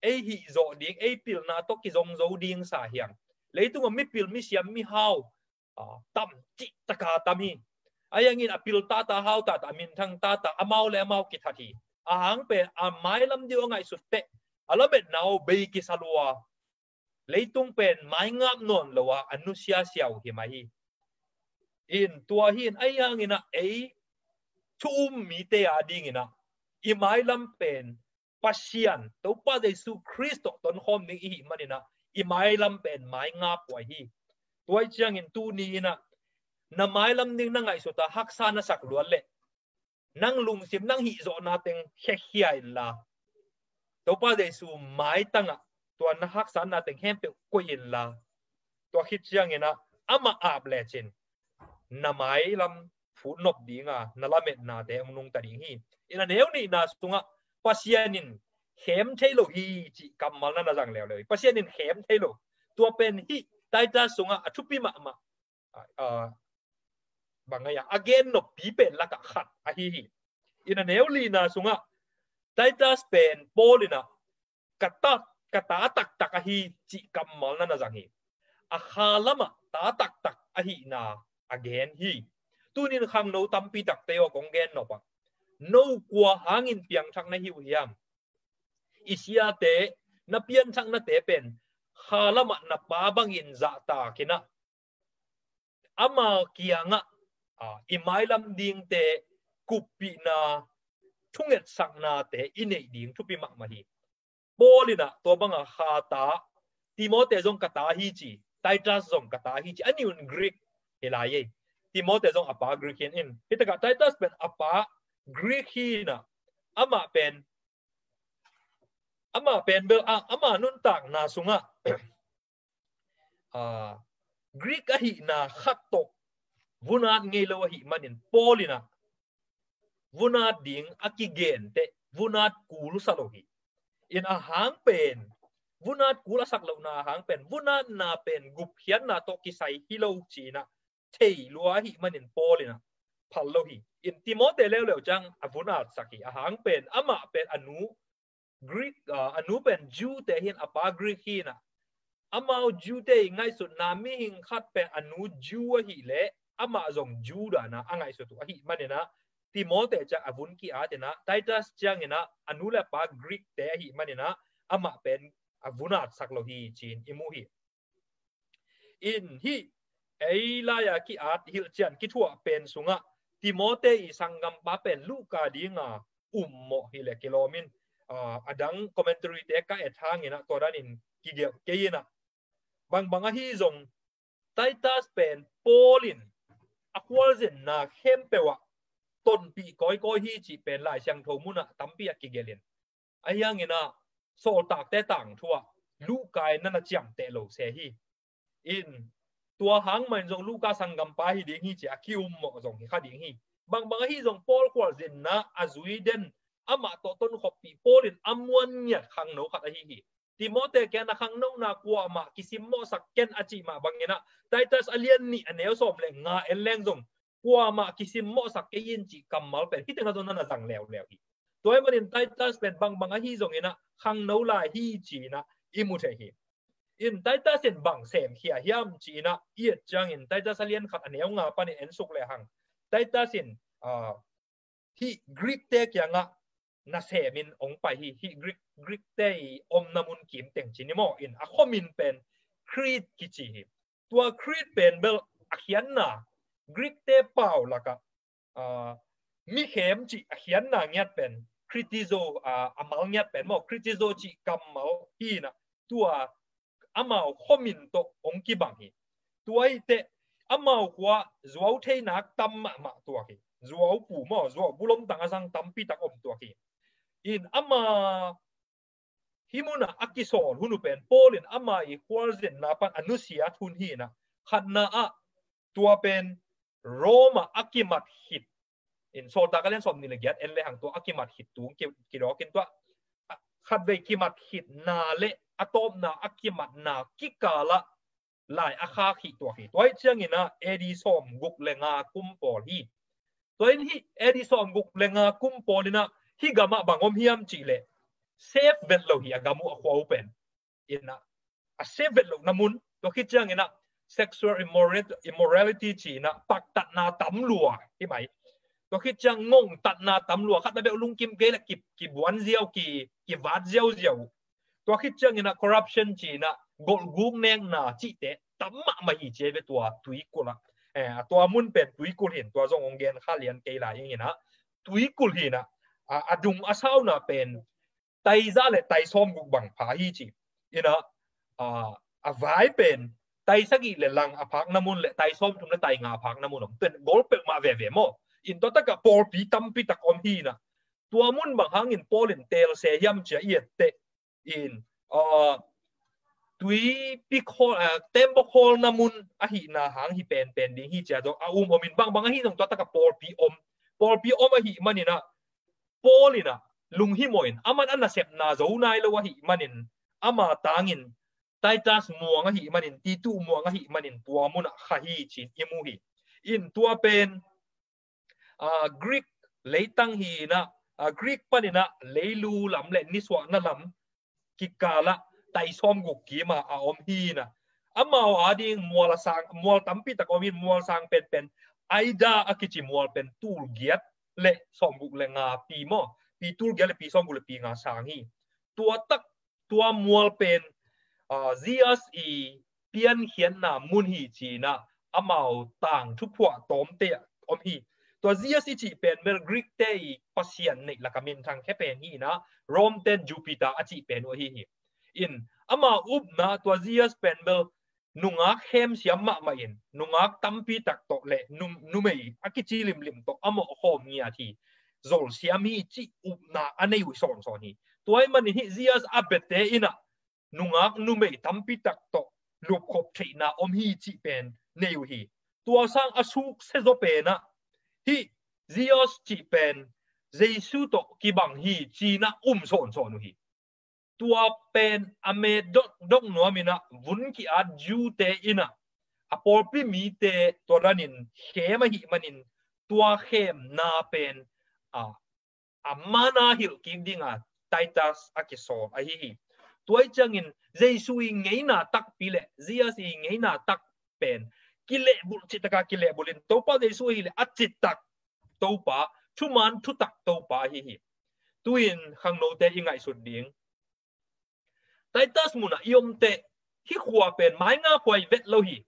ei hihzawh ding, ei pilna tawh kizong zo ding sa hi hang. Leitungah mipil, misiam, mihau, ah, tam cih taka tam hi. Ahi hangin a pil tata, hau tata, a minthang tata, amau le amau kithat hi. A hang pen a mailam ding uh a ngaihsut teh a lametna uh bei kisa lua, leitung pen maingap nawn lo a, a nusia siau hi mai hi. In, tua hi in, ahi hangin ah ei thu um mite a dingin ah i mailam pen Pasian, Topa Jesu Khrist tawh tonkhawm ding i hih manin ah i mailam pen maingap huai hi. Tua ahih ciangin tuni in ah na mailam ding na ngaihsut a, haksa na sak luat leh nang lungsim, nang hihzawhna teng khiakhia inla, Topa Jesu maitangah tua na haksatna teng khempeuh koih inla, tua khit ciangin ah amah ap lecin na mailam futnop dinga na lametnate hong nungta ding hi. In, a neu nihna sungah Pasian in khem thei lo hi cih kammal na na zang leuleu hi. Pasian in khem thei lo. Tua pen hih Titus sungah a thupi mahmah, ah, bang a, a gen noppi pen lakah khat ahi hi. In a neu lina sungah Titus pen Paul in ah ka ta, ka ta taktak ahi cih kammal na na zang hi. A kha lamah ta taktak ahihna a gen hi. Tunin khangno tampi takte aw kong gen nop ah, no kua hangin piangthak na hi uh hiam? I siate, na pianthaknate pen kha lamah na pa bangin zahtak in ah, ama kiangah, ah, i mailam dingte kuppihna, thungetsaknate i neih ding thupi mahmah hi. Paul in ah tua banga kha ta, Timote zong ka ta hi ci, Titus zong ka ta hi ci, a nih un Greek hi lai ei. Timote zong a pa Greek hi in, hih takah Titus pen a pa Greek hi in ah, amah pen, amah pen bel, ah, ama nuntakna sungah, ah, Greek ahihna khat tawh vunat ngei lo ahih manin Paul in ah vunat ding a kigen teh vunat kul sa lo hi. In a hang pen, vunat kul a sak lohna a hang pen, vunatna pen gupkhiatna tawh kisai hi lo ci-in ah thei lua ahih manin Paul in ah phal lo hi. In Timote leuleu ciang a vunat sak hi. A hang pen, amah pen a nu Greek, ah, a nu pen Jew te hi in, a pa Greek hi in ah, amau Jew te i ngaihsutna mihing khat pen a nu Jew ahih leh amah zong Jew dan a a ngaihsut uh ahih manin ah, Timote ciang a vun ki-at in ah, Titus ciangin ah a nu le a pa Greek te ahih manin ah amah pen a vunat sak lo hi ci-in i mu hi. In hih ei lai-a ki-at hilhcian kithuah pen sungah Timote i sanggampa pen Luka dinga ummawh hi leh kilawm in, ah, a dang commentary te ka et hangin ah tua danin kigelh kei in ah, bangbang ahi zong Titus pen Paul in a khualzinna khempeuh ah tonpih kawikawi hi cih pen Lai Siangtho munah tampi ah kigelh in, ahi hangin ah Sawltakte tangthu ah Luka in na na ciamteh lo se hi. In tua hang mah in zong Luka sanggampa hi ding hi ci-a ki-ummawh zong hi kha ding hi. Bangbang ahi zong Paul khualzinna a zui den, amah tawh tonkhoppih Paul in a muan ngiat khangno khat ahi hi. Timote kiang na khangnona kuamah kisimmawhsak ken a cih mah bangin ah Titus a lian nih a neu sawm le nga en leng zong kuamah kisimmawhsak kei in cih kammal pen hih tengah zong na na zang leuleu hi. Tua ahih manin Titus pen bangbang ahi zongin ah khangno lai hi ci-in ah i mu thei hi. In Titus in bang semkhia hiam ci-in ah i et ciangin Titus a lian khat a neu nga panin en suk lehang, Titus in, ah, hih Greek te kiangah nasemin hong pai hi. Hih Greek, Greek te i omna mun kim teng ci ni maw, in a khuamin pen Crete kici hi. Tua Crete pen bel a khiatna, Greek te pau lakah, ah, mikhem cih a khiatna ngiat pen Cretizo, ah, a mal ngiat pen maw, Cretizo cih kammal hi in ah, tua amau khuamin tawh hong kibang hi. Tua hi teh amau khua zuau theinak tam mahmah tuak hi. Zuau pu maw, zuau bulom tang a zang tampi tak om tuak hi. In ama hih munah a kisawl hun uh pen Paul in ama i khualzinna pan a nusiat hun hi in ah, khatna ah tua pen Rome ah a kimat khit, in Sawltak a lian sawm nih le giat en lehang tua a kimat khit tung ki, kidawk in tua, a, khatvei kimat khitna le a tawpna a kimatna kikalah lai a khak hi tuak hi. Tua hi ciangin ah A D sawm guk le nga kum pawl hi. Tua in hih A D sawm guk le nga kum pawl in ah hih gamah bang om hiam cih leh, safe vet lo hi a gam uh a khua uh pen. In ah a safe vet lohna mun, tua khit ciangin ah sexual immorality, immorality ci-in ah paktatna tam lua hi mai. Tua khit ciang ngongtatna tam lua, khat na beuh lungkim kei le ki, kibuan ziau, ki, kivat ziauziau. Tua khit ciangin ah corruption ci-in ah golhguk nekna cihte tam mahmah hi ci ve tua tuikulh ah. Eh, a tua mun pen tuikulh hi in, tua zong hong gen kha lian kei lai ing in ah, tuikulh hi in ah, a, a dung a sauna pen tai za le tai sawm guk bang pha hi ci. In ah, a, a vai pen tai sagih le lang a phakna mun le tai sawm thum le tai nga a phakna mun om. Pen gol peuhmah veve maw. In tua takah pawlpi tampi tak om hi in ah, tua mun bang hangin Paul in teel se hiam ci-a i et teh, in, a, tuipi khawl, a, tembok khawlna mun ahihna hang hi penpen ding hi ci-a zong a um om in, bangbang ahi zong tua takah pawlpi om. Pawlpi om ahih manin ah Paul in ah lunghimawh in, aman a nasepna zo nai lo ahih manin, ama tangin Titus muang ahih manin, Titu muang ahih manin tua munah kha hi ci-in i mu hi. In tua pen, ah, Greek leitang hi inah, ah, Greek paninah leilu lam le nisuahna lam kikalah tai sawmguk kima a om hi inah, amau ading mual a sang, mual tampi tak om hi. Mual sang penpen Aida a kici mual pen tulgiat le sawmguk le nga pi maw, pi tulgiat le pi sawmguk le pi nga sang hi. Tua tak, tua mual pen, ah, Zeus i piankhiatna mun hi ci inah amau tang thuphuah tawmte om hi. Tua Zeus i cih pen bel Greek te i pasian neih laka minthang khe pen hi inah, Rome ten Jupiter a cih pen uh ahi hi. In amau upna tua Zeus pen bel nungak khemsiam mahmah in, nungak tampi tak tawh le num-, numei a kici limlim tawh a mawhkhawm ngiat hi. Zolsiam hi cih upna a nei uh sawnsawn hi. Tua ahih manin hih Zeus a biate inah nungak numei tampi tak tawh lupkhop theihna om hi cih pen nei uh hi. Tua sang a sukse zaw penah hih Zeus cih pen Jesu tawh kibang hi ci inah um sawnsawn uh hi. Tua pen a met dok, dok nuam inah vun ki-at Jew-te inah a pawlpi mite tua danin khem ahih manin tua khemna pen, a, a mana hilh kik dinga Titus a kisawl ahi hi. Tua ahih ciangin Jesu i ngeina takpi le Zeus i ngeina tak pen kilehbulh, cihtaka kilehbulh in Topa Jesu ahih le a cihtak Topa, thuman thutak Topa ahi hi. Tu-in khangnote i ngaihsut ding, Titus munah i om teh hih khua pen maingap huai vet lo hi.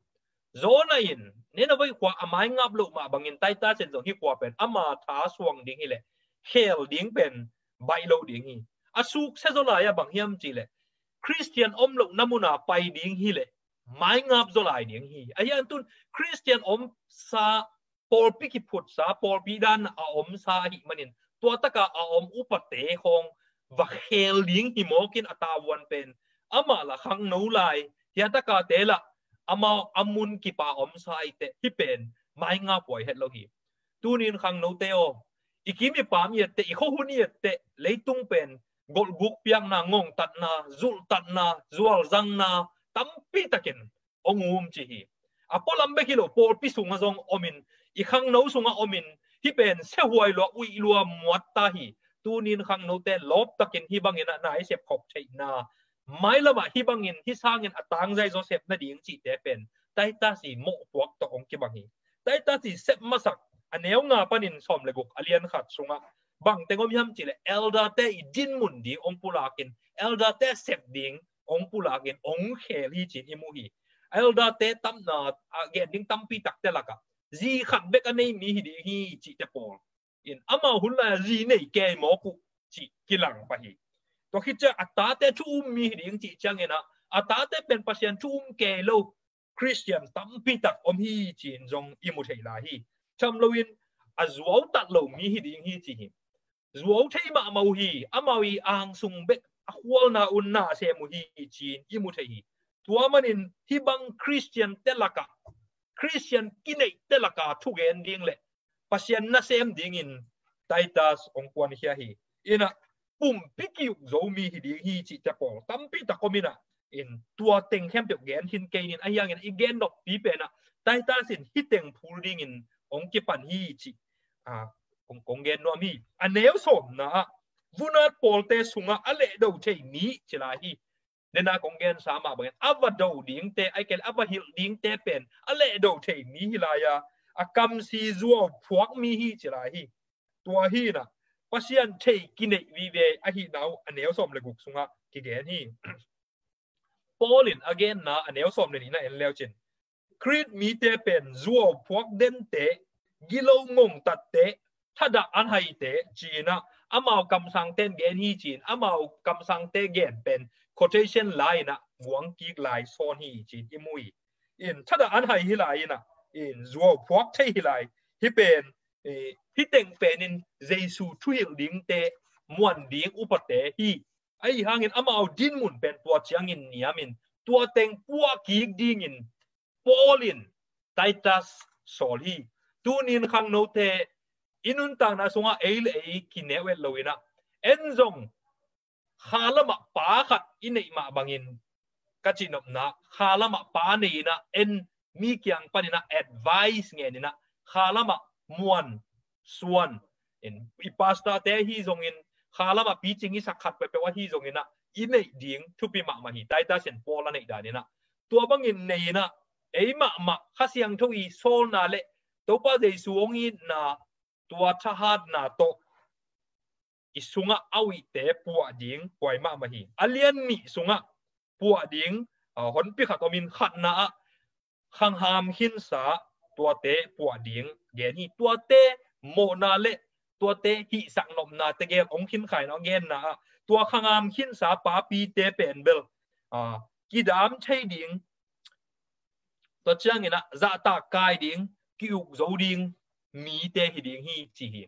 Jonah in Nineveh khua a maingap loh mah bangin Titus in zong hih khua pen ama tha suang ding hi le khel ding pen baih lo ding hi. A sukse zaw lai-ah bang hiam cih le Khristian om lohna muna pai ding hi le maingap zaw lai ding hi. Ahi hang tun Khristian omsa, pawlpi kiphutsa, pawlpi dan a omsa ahih manin tua taka a om upate khawng va khel ding hi mawk in a tavuan pen amah la khangno lai, hih a takate la amau a mun kipa omsa i teh hih pen maingap huai het lo hi. Tunin khangnote aw, i kim i pam i et teh, i khuahun i et teh, leitung pen golhguk piakna, ngongtatna, zulhtatna, zualzangna tampi takin hong um ci hi. A pualam bek hi lo, pawlpi sungah zong om in, i khangno sungah om in, hih pen siahuai lua, uih lua muat ta hi. Tunin khangnote lawp takin hih bangin a na i sepkhop theihna, mailamah hih bangin hih sangin a tangzai zaw sep nading cihte pen Titus i mawhpuak tawh hong kibang hi. Titus i sep masak a neu nga panin sawm le guk, a lian khat sungah bang teng om hiam cih le elder-te i dinmun ding hong pulakin, elder-te sep ding hong pulakin hong khel hi ci-in i mu hi. Elder-te tamna, a, gen ding tampi takte lakah zi khat bek a nei mi hi ding hi cihte pawl in, amau hun lai-ah zi nei kei mawk uh cih kilang pah hi. Tua khit ciang a tate thu um mi hi ding cih ciangin ah, a tate pen Pasian thu um kei lo Khristian tampi tak om hi ci-in zong i mu thei lai hi. Tham loin a zuautat lo mi hi ding hi ci hi. Zuau thei mahmah uh hi, amau i angsung bek a khualna un na sem uh hi ci-in i mu thei hi. Tua manin hih bang Khristiante lakah, Khristian kineihte lakah thugen ding le Pasian nasem dingin Titus hong kuankhia hi. Inah pumpi ki-uk zo mi hi ding hi cihte pawl tampi tak om inah, in tua teng khempeuh gen khin kei ning, ahi hangin i gen noppi penah Titus in hih teng phul dingin hong kipan hi cih, a, kong, kong gen nuam hi. A neu sawmna ah vun-at pawlte sungah a lehdo thei mi ci lai hi. Dena kong gensa mah bangin a va do dingte, ahih kei leh a va hilh dingte pen a lehdo thei mi hi lai-a, a kamsi zuau phuak mi hi ci lai hi. Tua hi inah Pasian thei kineih vive ahihna uh a neu sawm le guk sungah kigen hi. Paul in a genna a neu sawm le nihna en leucin, Khrist mite pen zuau phuak dente, gilo ngongtatte, thadah an haite ci-inah amau kamsangten gen hi ci-in, amau kamsangte gen pen quotation lai-inah guang kik lai sawn hi ci-in i mu hi. In thadah an hai hi lai-inah, in zuau phuak thei hi lai. Hih pen, eh, hih teng penin Jesu thuhilh dingte muan ding upate hi. Ahi hangin amau dinmun pen tua ciangin niamin tua teng puah kik dingin Paul in Titus sawl hi. Tunin khangnote i nuntakna sungah ei le ei kineu et loinah, en zong kha lamah pa khat i neih mah bangin, ka cihnopna kha lamah pa nei-inah en mi kiang panin ah advice ngen in ah, khalam ah muan suan in, i pastor te ahi zongin, khalam ah picing i sak khat peuhpeuh ahi zongin ah, i neih ding thupi mahmah hi. Titus in Paul a neih dan in ah, tua bangin nei in ah, ei mahmah Kha Siangtho i sawlna le Topa Jesu hong itna, tua thahatna tawh i sungah a uite puah ding buai mahmah hi. A lian nih sungah puah ding, ah, honpi khat om in, khatna ah khangham khinsa tuate puah ding gen hi. Tuate mawhna le tuate hihsak nopna tegel hong khinkhai na hong genna ah, tua khangham khinsa papite pen bel, ah, kidam thei ding, tua ciangin ah zahtak kai ding, ki-uk zo ding mite hi ding hi, ci hi.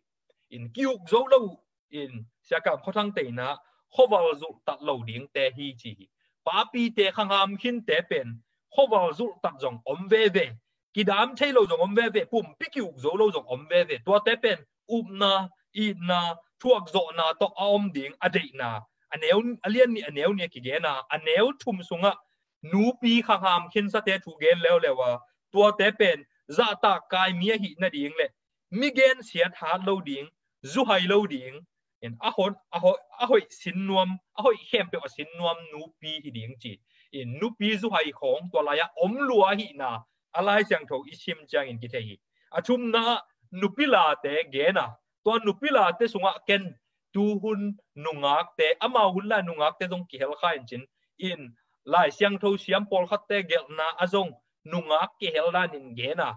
In ki-uk zo lo in, Sia Kam Khua Thang te in ah, khuaval zulhtat lo dingte hi, ci hi. Papite khangham khinte pen khuaval zulhtat zong om veve, kidam thei lo zong om veve, pumpi ki-uk zo lo zong om veve. Tuate pen upna, itna, thuakzawhna tawh a om ding a deihna, a neu, a lian nih a neu nih a kigen a, a neu thum sungah nupi khangham khinsate thu gen leuleu a, tuate pen zahtak kai mi ahih nading le mi gensiat hat lo ding, zuhai lo ding, in a hon, a hoih, a hoih sin nuam, a hoih khempeuh a sin nuam nupi hi ding, ci. In nupi zuhai khawng tua lai-ah om lua ahihna a Lai Siangtho i sim ciangin kithei hi. A thumna ah nupi late gen a, tua nupi late sungah ken tuhun nungakte, amau hun lai nungakte zong kihel kha in cin, in Lai Siangtho siam pawlkhatte gelhna ah zong nungak kihel danin gen a,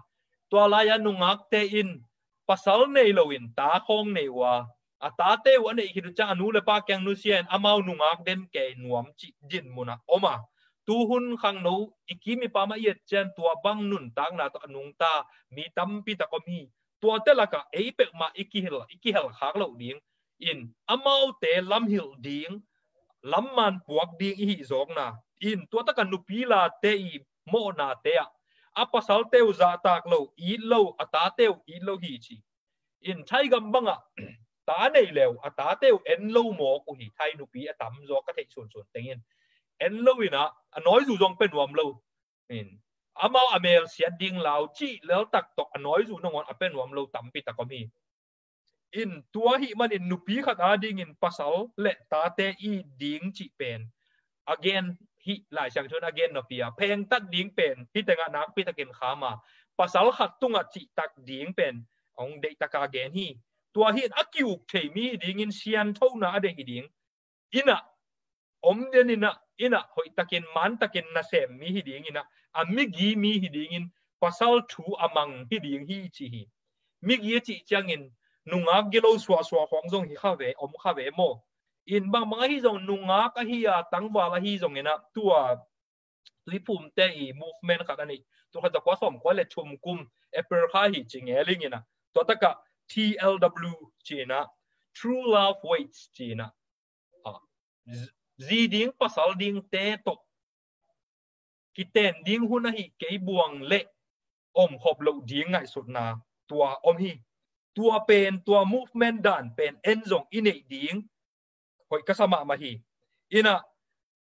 tua lai-ah nungakte in pasal nei loin ta khawng nei uh a, a tate uh a neih khit uh ciang a nu le pa kiang nusia in amau nungak den kei nuam cih dinmun ah om a, tuhun khangno i kim i pam ah i et ciang tua bang nuntakna tawh a nungta mi tampi tak om hi. Tuate lakah ei peuhmah i kihel, i kihel khak loh ding, in amaute lamhilh ding, lamman puak ding i hih zawkna, in tua takah nupi late i mawhnate ah a pasalte uh zahtak lo, it lo, a tate uh it lo hi, ci. In Thaigam bangah ta nei le uh a tate uh en lo mawk uh hi. Thai nupi a tamzaw ka theih sunsun tengin en lo in ah, a nawizu zong pe nuam lo. In amau a mel siat ding lau cih leltak tawh a nawizu nangawn a pe nuam lo tampi tak om hi. In tua ahih manin nupi khat adingin pasal le tate it ding cih pen a gen hi. Lai Siangtho in a gen nawpi a, phengtat ding pen hih tengah nakpi takin kham a, pasal khat tungah cihtak ding pen hong deihtak a gen hi. Tua hi in a ki-uk thei mi hi dingin, sianthona a deih hi ding, in ah om den in ah, in ah hoihtakin, mantakin nasem mi hi ding in ah, a migi mi hi dingin, pasal thu a mang hi ding hi, ci hi. Migi a cih ciangin nungak gilo suahsuah khawng zong hi kha ve, om kha ve maw? In bangbang ahi zong nungak ahi a, tangval ahi zongin ah, tua Tuiphumte i movement khat a nih. Tul khat za kua sawmkua le thum kum April kha hi ci ngeling in ah, tua takah T L W ci in ah, True Love Waits ci in ah, ah, zi ding pasal dingte tawh kiten ding hun ahi kei buang le omkhop loh ding ngaihsutna tua om hi. Tua pen, tua movement dan pen en zong i neih ding hoih ka sa mahmah hi. In ah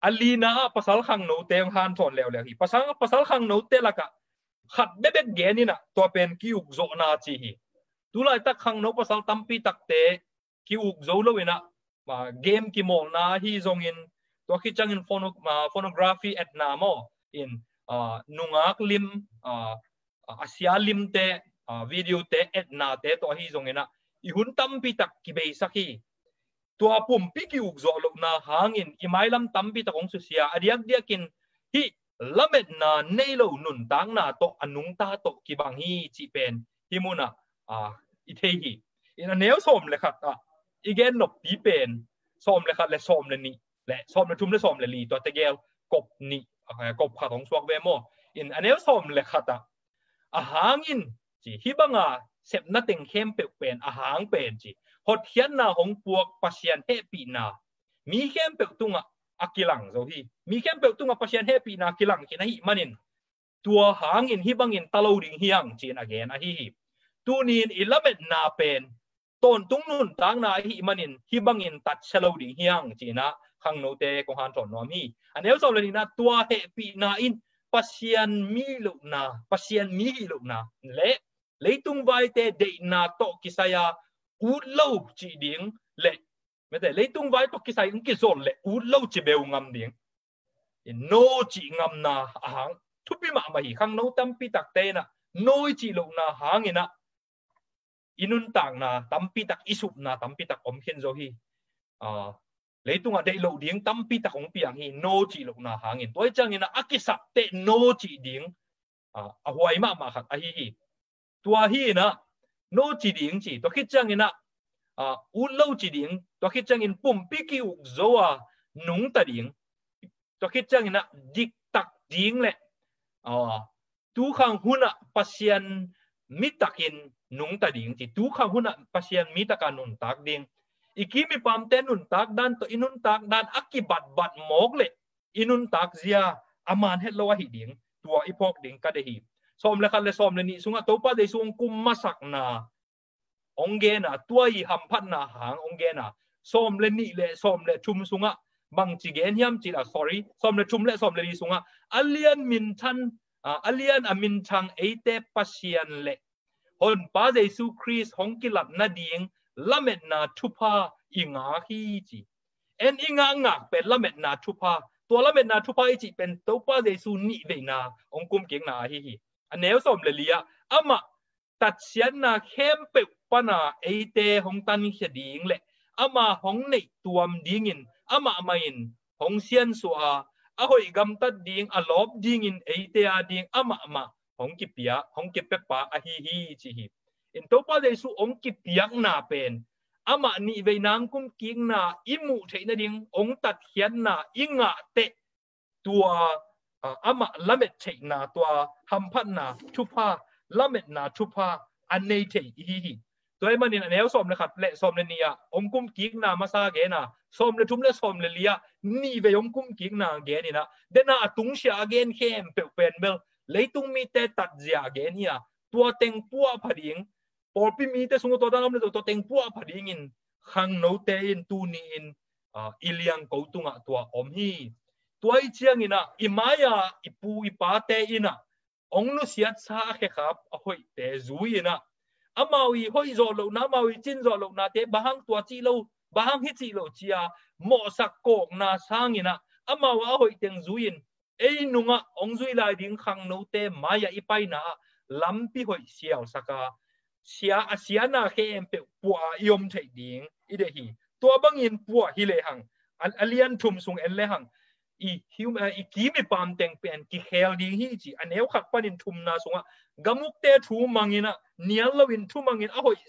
a lina ah pasal khangnote hong hanthawn leuleu hi. Pasal, pasal khangnote lakah khat bekbek gen in ah, tua pen ki-uk zawhna ci hi. Tulaitak khangno pasal tampi takte ki-uk zo lo in ah, ah, game kimawlna ahi zongin, tua khit ciangin phono-, ah, phonography etna maw, in, ah, nungak lim, ah, a sia limte, ah, videote etnate tawh ahi zongin ah, i hun tampi tak kibeisak hi. Tua pumpi ki-uk zawh lohna hangin i mailam tampi tak hong susia, a diakdiakin hih lametna nei lo nuntakna tawh a nungta tawh kibang hi cih pen hih munah, ah, i thei hi. In a neu sawm le khat ah i gen noppi pen sawm le khat le sawm le nih le sawm le thum le sawm le li, tua tegel kop nih, ah, kop khat hong suak ve maw? In a neu sawm le khat ah, a hangin, ci, hih banga sepna teng khempeuh pen, a hang pen, ci, hotkhiatna hong puak Pasian hehpihna mi khempeuh tungah a kilang zo hi. Mi khempeuh tungah Pasian hehpihna kilang khin ahih manin, tua hangin hih bangin ta lo ding hi hang, ci-in a gen ahi hi. Tuni-in i lametna pen tawntung nuntakna ahih manin hih bangin tatsia lo ding hi hang, ci-in ah khangnote kong hanthawn nuam hi. A neu sawm le nihna, tua hehpihna in Pasian mi lohna, Pasian mi hi lohna le leitung vaite deihna tawh kisai a ut lo cih ding le, mete, leitung vai tawh kisai in kizol le ut lo ci beu ngam ding. In no cih ngamna a hang thupi mahmah hi. Khangno tampi takte in ah no i cih lohna hangin ah i nuntakna tampi tak, i supna tampi tak om khin zo hi. Ah, leitungah deih loh ding tampi tak hong piang hi, no cih lohna hangin. Tua hi ciangin ah a kisap teh no cih ding, ah, a huai mahmah khat ahi hi. Tua hi in ah no ci ding ci, tua khit ciangin ah, ah, ut lo ci ding, tua khit ciangin pumpi ki-uk zo a nungta ding, tua khit ciangin ah diktak ding le, ah, tukhang hun ah Pasian mitakin nungta ding ci, tukhang hun ah Pasian mitaka nuntak ding. I kim i pamte nuntak dan tawh i nuntak dan a kibatbat mawk le i nuntak zia a man het lo ahi ding, tua i phawk ding ka deih hi. Sawm le khat le sawm le nih sungah Topa Jesu hong kum masakna hong gen a, tua i hamphatna hang hong gen a, sawm le nih le sawm le thum sungah bangci gen hiam cih leh, sorry, sawm le thum le sawm le li sungah a lian minthan, ah, a lian a minthang eite Pasian le Honpa Jesu Khrist hong kilat nading lametna thupha i ngak hi ci. En i ngakngak pen lametna thupha, tua lametna thupha i cih pen Topa Jesu nihveina hong kumkikna ahi hi. A neu sawm le li ah amah tatsiatna khempeuh pana eite hong tankhia ding le ama hong neih tuam dingin amah mah in hong siansuah a, a hoih gamtat ding a lawp dingin eite a ding amah mah hong kipia, hong kipiapa ahi hi ci hi. In Topa Jesu hong kipiakna pen amah nihveina hong kumkikna i muh theih nading hong tatkhiatna i ngah teh tua, ah, amah lamet theihna, tua hamphatna thupha, lametna thupha a nei thei i hi hi. Tua ahih manin a neu sawm le khat le sawm le nih ah hong kumkikna masa gen a, sawm le thum le sawm le li ah nihvei hong kumkikna gen in ah, den a a tungsiah a gen khempeuh pen bel leitung mite tatzia a gen hi a, tua teng puahpha ding, pawlpi mite sungah tua dan om le tua teng puahpha dingin khangnote in tuni-in, ah, i liangko tungah tua om hi. Tua i ciangin ah i mai-a i pu i pate in ah hong nusiatsa a khekhap a hoihte zui in ah, amau i hoih zawh lohna, amau i cin zawh lohnate bang hang tua cih lo, bang hang hi cih lo ci-a mawhsak kawkna sangin ah amau a hoih teng zui in ei nungah hong zui lai ding khangnote mai-ah i paina ah lampi hoih sialsak a, sia, a siana khempeuh puah a i om theih ding i deih hi. Tua bangin puah hi lehang, a, a lian thum sung en lehang i, hum, a, i kim i pam teng pen kikhel ding hi ci. A neu khat panin thumna sungah gamukte thu mangin ah nial loin thu mangin a hoih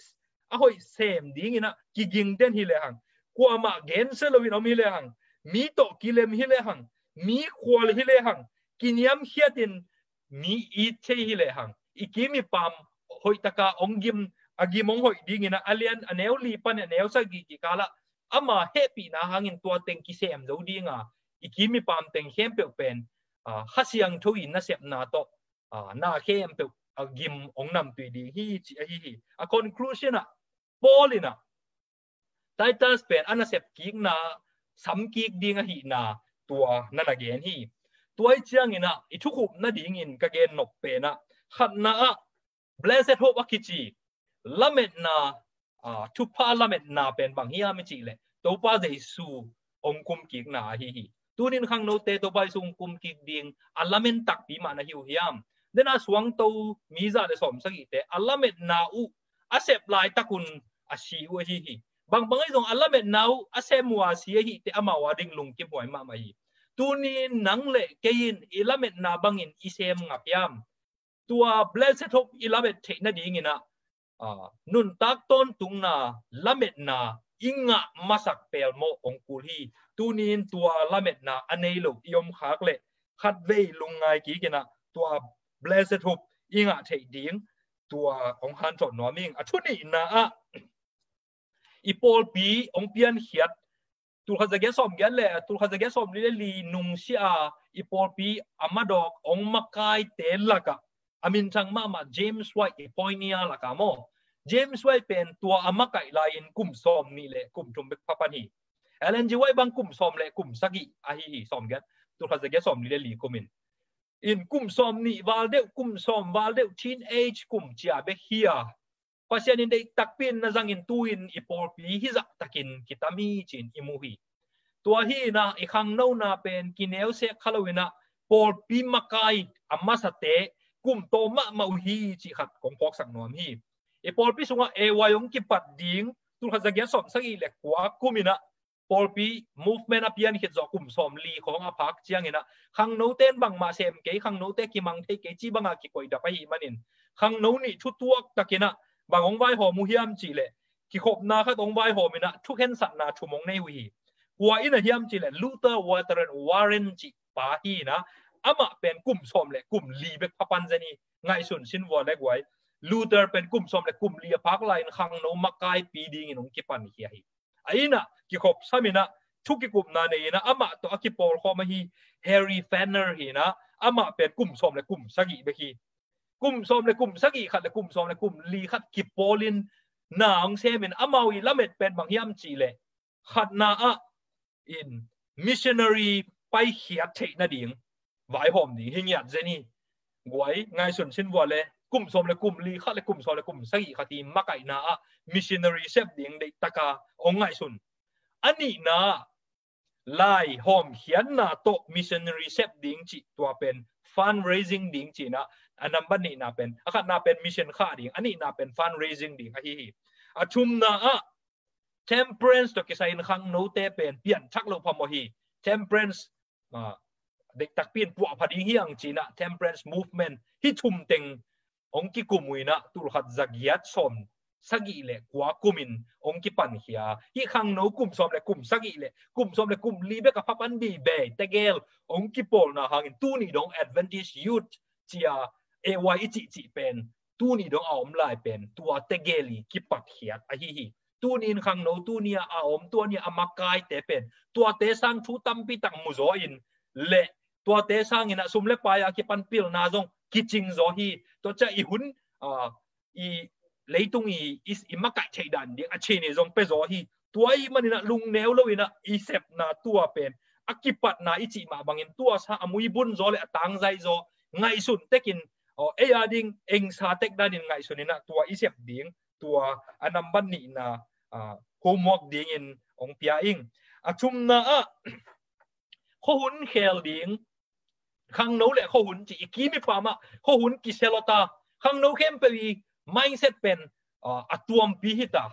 a hoih sem dingin ah kiging den hi lehang, kuamah gensia loin om hi lehang, mi tawh kilem hi lehang, mi khual hi lehang, kiniamkhiatin mi it thei hi lehang, i kim i pam hoihtaka hong gim, a gim hong hoih dingin ah a lian a neu li pan a neu sagih kikalah ama hehpihna hangin tua teng kisem zo dinga, i kim i pam teng khempeuh pen, ah, Kha Siangtho in nasepna tawh, ah, na khempeuh a gim hong namtui ding hi ci ahi hi. A conclusion ah Paul in ah Titus pen a nasep kikna samkik ding ahihna tua na na gen hi. Tua i ciangin ah i thukhupna dingin ka gen nop pen ah khatna ah blessed hope a kici lametna, ah, thupha lametna pen bang hiam i cih leh Topa Jesu hong kumkikna ahi hi. Tunin khangnote Topa Jesu hong kumkik ding a lamen takpi mah na hi uh hiam? Den a suangto mi za le sawm sagihte a lametna uh a sep laitak un a si uh ahi hi. Bangbang ahi zong a lametna uh a sem uh a si ahi teh amau a ding lungkim huai mahmah hi. Tunin nang le kei in i lametna bangin i sem ngap hiam? Tua blessed hope i lamet theih nadingin ah, ah, nuntak tawntungna lametna i ngah masak pelmawh hong kul hi. Tunin tua lametna a nei lo i om khak leh khatvei lungngai kikin ah tua blessed hope i ngah theih ding tua hong hanthawn nuam ing. A thunihna ah i pawlpi hong piankhiat tulkhat zagiat sawmgiat le tulkhat zagiat sawmli le li nungsia a i pawlpi a madawk hong makaite lakah a minthang mahmah James White i pioneer lakah maw, James White pen tua a makaih lai-in kum sawmnih le kum thum bek pha pan hi. Ellen G. White bang kum sawm le kum sagih ahi hi, sawmgiat, tulkhat zagiat sawmli le li kumin. in kum sawm nih val deuh, kum sawm val deuh, teenage kum cia bek hi a, Pasian in deih takpi in na zangin tu-in i pawlpi hih zah takin kitam hi ci-in i mu hi. Tua hi-in ah i khangnona pen kineu sek kha lo-in ah pawlpi makai a masate kum tawm mahmah uh hi cih khat kong phawksak nuam hi. I pawlpi sungah A Y hong kipat ding tul khat za giat sawm sagih le kua kum in ah pawlpi movement a pian khit zawh kum sawm li khawng a phak ciangin ah khangnote in bangmah sem kei, khangnote kimang thei kei ci banga kikoih dap ahih manin khangno nih thutuak takin ah bang hong vaihawm uh hiam cih leh kikhopna khat hong vaihawm in ah thukhensatna thum hong nei uh hi. Kua in ah hiam cih leh Luther Walter Warren cih pa hi-in ah amah pen kum sawm le kum li bek pha pan zen hi. Ngaihsun sin vua le guai, Luther pen kum sawm le kum li a phak lai-in khangno makaipi dingin hong kipan khia hi. A inn ah kikhop sam in ah thu kikupna nei in ah amah tawh a kipawlkhawm ahi Harry Fenner hi-in ah amah pen kum sawm le kum sagih bek hi. Kum sawm le kum sagih khat le kum sawm le kum li khat kipawlin na hong semin amau i lamet pen bang hiam cih leh khatna ah in missionary paikhiat theih nading vaihawm ding hi ngiat zen hi. Guai, ngaihsun sin vua le kum sawm le kum li khat le kum sawm le kum sagih khat i makaihna ah missionary sep ding deih taka hong ngaihsun. A nihna ah lai hawmkhiatna tawh missionary sep ding cih tua pen fundraising ding cihna a nambat nihna pen, a khatna pen mission khah ding, a nihna pen fundraising ding ahi hi. A thumna ah temperance tawh kisai in khangnote pen pianthak loh phamawh hi. Temperance, ah, deih takpi in puahpha ding hi hang cihna temperance movement hi thum teng hong kikum uh in ah tul khat za giat sawm sagih le kua kum in hong kipan khia. Hih khangno kum sawm le kum sagih le kum sawm le kum li bek a pha pan bibei tegel hong kipawlna hangin tuni dong Adventist Youth cia A Y i cihcih pen tuni dong a om lai pen tua tegel i kipatkhiat ahi hi. Tuni in khangno tuni a a om, tuni a a makaite pen tuate sang thu tampi tak mu zaw in le tuate sangin ah sum le pai a kipan pilna zong kicing zaw hi. Tua ciah i hun, ah, i leitung i, i, i makaih theih dan ding a chin i zong pia zaw hi. Tua ahih manin ah lungneu lo-in ah i sepna tua pen a kipatna i cih mah bangin tua sa a muibun zaw le a tangzai zaw ngaihsun tekin, aw, ei a ding engsa tek danin ngaihsun in ah tua i sep ding tua a nambat nihna, ah, homework dingin hong pia ing. A thumna ah khuahun khel ding, khangno le khuahun ci i kim i pam ah khuahun kisia lawta, khangno khempeuh i mindset pen, ah, a tuampi hita.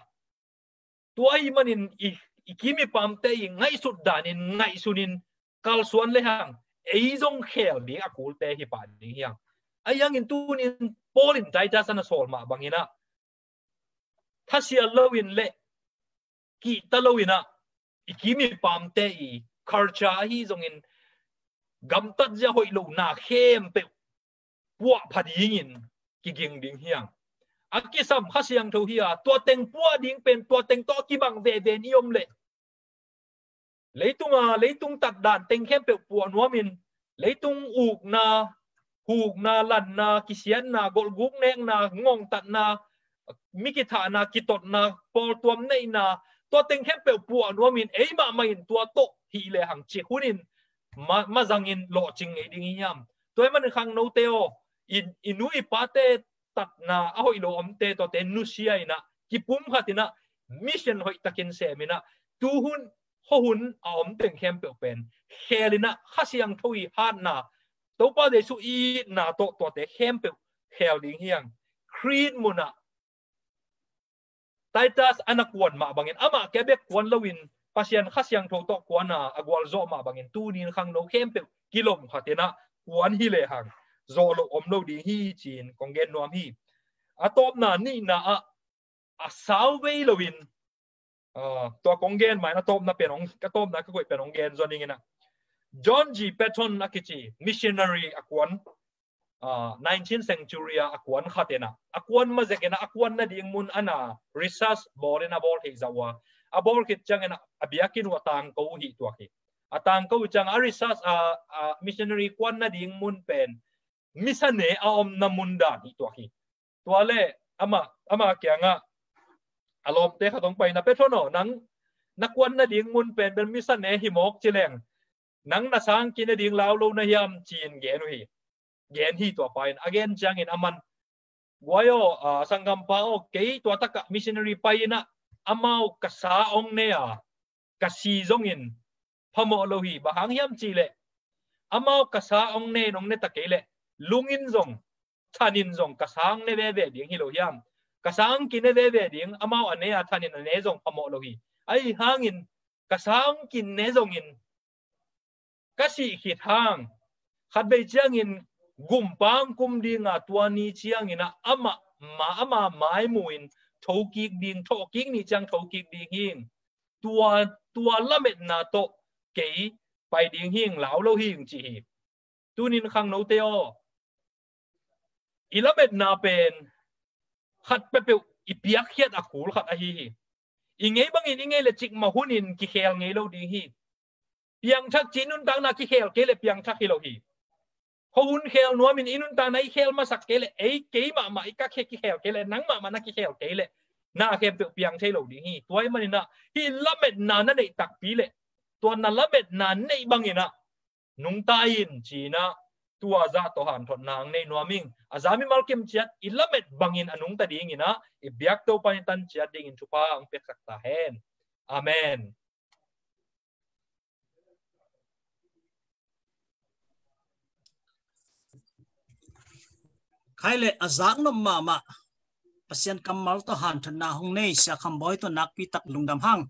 Tua ahih manin i, i kim i pamte i ngaihsut danin ngaihsunin kalsuan le hang ei zong khel ding a kulte hi pah ding hi hang. Ahi hangin tunin Paul in Titus a na sawl mah bangin ah thasial lo-in le kihta lo-in ah i kim i pamte i culture ahi zongin gamtat zia hoih lo na khempeuh puahpha dingin kiging ding hi hang. A kisam Kha Siangtho hi a, tua teng puah ding pen tua teng tawh a kibang veve ni om leh leitung a, leitung tatdan teng khempeuh puah nuamin, leitung ukna, hukna, lanna, kisiatna, golhguk nekna, ngongtatna, mi kithahna, kitotna, pawltuam neihna, tua teng khempeuh puah nuamin ei mahmah in tua tawh hih lehang cik hunin ma, mazangin lawhcing ngei ding hi hiam? Tua ahih manin khangnote aw, i, i nu i pate tatna a hoih lo omte tuate nusia in ah kipumkhat in ah mission hoihtakin sem in ah tuhun khuahun a om teng khempeuh pen khel in ah Kha Siangtho i hatna, Topa Jesu i itna tawh tuate khempeuh khel ding hi hang. Khrih munah Titus a na kuan mah bangin amah kia bek kuan loin Pasian Kha Siangtho tawh kuan a, a gualzawh mah bangin tunin khangno khempeuh kilomkhat in ah kuan hi lehang zawh loh om lo ding hi ci-in kong gen nuam hi. A tawpna nihna ah a sau vei loin, ah, tua kong gen mah in a tawpna pen hong, a tawpna ka koih pen hong gen zaw ning in ah John G. Paton a kici missionary a kuan, ah, nineteenth century a a kuan khat in ah, a kuan mazek in ah a kuan nading mun a na research bawl in a bawl theih zah uh a, a bawl khit ciangin ah a biakinn uh a tangko uh hi tuak hi. A tangko uh ciang a research a, a missionary kuan nading mun pen misane a omna mun dan hi tuak hi. Tua le ama, ama kiangah a lawmte khat hong pai in ah, Paton aw, nang na kuan nading mun pen bel misane hi mawk ci leng nang na sang kik nading lau lo na hiam ci-in gen uh hi. gen hi. Tua pa in a gen ciangin aman, guai aw, a, sanggampa aw, kei tua takah missionary pai inah amau ka sa hong ne a, ka si zongin phamawh lo hi. Bang hang hiam cihleh amau ka sa hong ne in hong ne ta kei leh lungin zong, thanin zong ka sa hong ne veve ding hi lo hiam? Ka sa hong kine veve ding, amau a ne a thanin a ne zong phamawh lo hi. Ahi hangin ka sa hong kine zongin ka sih khit hang, khatvei ciangin gumpa hong kum dinga, tua ni ciangin ah amah ma, ama maimu in thokik ding, thokik ni ciang thokik ding hing. Tua, tua lametna tawh kei pai ding hing, lau lo hing ci hi. Tunin khangnote aw, i lametna pen khat peuhpeuh i piakkhiat a kul khat ahi hi. I ngei bangin i ngei le cikmah hunin kikhel ngei lo ding hi. Piangthak ci nuntakna kikhel kei le piangthak hi lo hi. Kho hun khel nuamin i nuntakna i khel masak kei le, ei kei mahmah i ka khe kikhel kei le, nang mahmah na kikhel kei le, na khempeuh piang thei lo ding hi. Tua ahih maninah hih lametna na neih takpi le, tua na lametna neih banginah nungta in cinah, tua zah tawh hanthotna hong nei nuam ing. A za mimal kim ciat i lamet bangin a nungta dinginah i biak Topa in tan ciat dingin thupha hong piaksak ta hen. Amen. Khai le a zaknop mahmah, Pasian kammal tawh hanthotna hong nei Sia Kham Bawi tawh nakpi tak lungdam hang.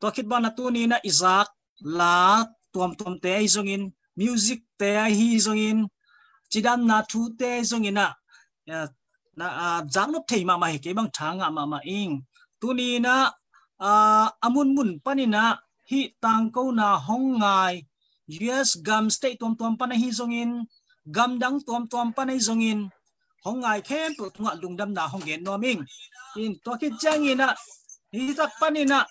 Tua khit banah tuni inah i zak la tuamtuamte ahi zongin, music te ahi zongin, cidamna thute ahi zonginah, ya, na, a, zaknop thei mahmah hi, kei bang tha ngah mahmah ing. Tuni inah, a, a munmun paninah hih tangkona hong ngai U S gam state tuamtuam pan ahi zongin, gamdang tuamtuam pan ahi zongin, hong ngai khempeuh tungah lungdamna hong gen nuam ing. In tua khit cianginah, hih tak paninah,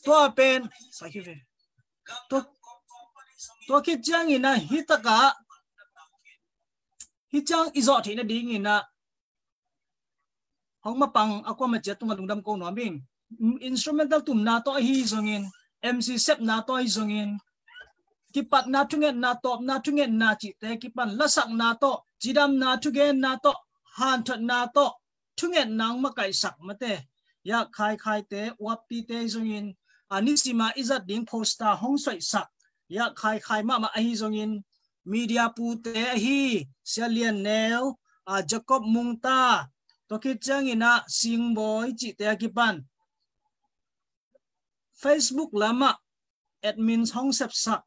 tua pen, tua, tua khit cianginah, hih takah, hih ciang i zawh theih nadinginah, hong mapang a kuamah ciat tungah lungdam ko nuam ing. Instrumental tumna tawh ahi zongin, M C sepna tawh ahi zongin, kipatna thungetna, tawpna thungetna cihte kipan lasakna tawh, cidamna thugenna tawh, hanthotna tawh, thungetna hong makaihsak mate, Yak Khai Khaite, Uappite ahi zongin, a, nisima i zat ding poster hong soihsak Yak Khai Khai mahmah ahi zongin, media pute ahi Sia Lian Neu, a, Jacob Mungta, tua khit cianginah Singbawi cihte a kipan Facebook lamah admins hong sepsak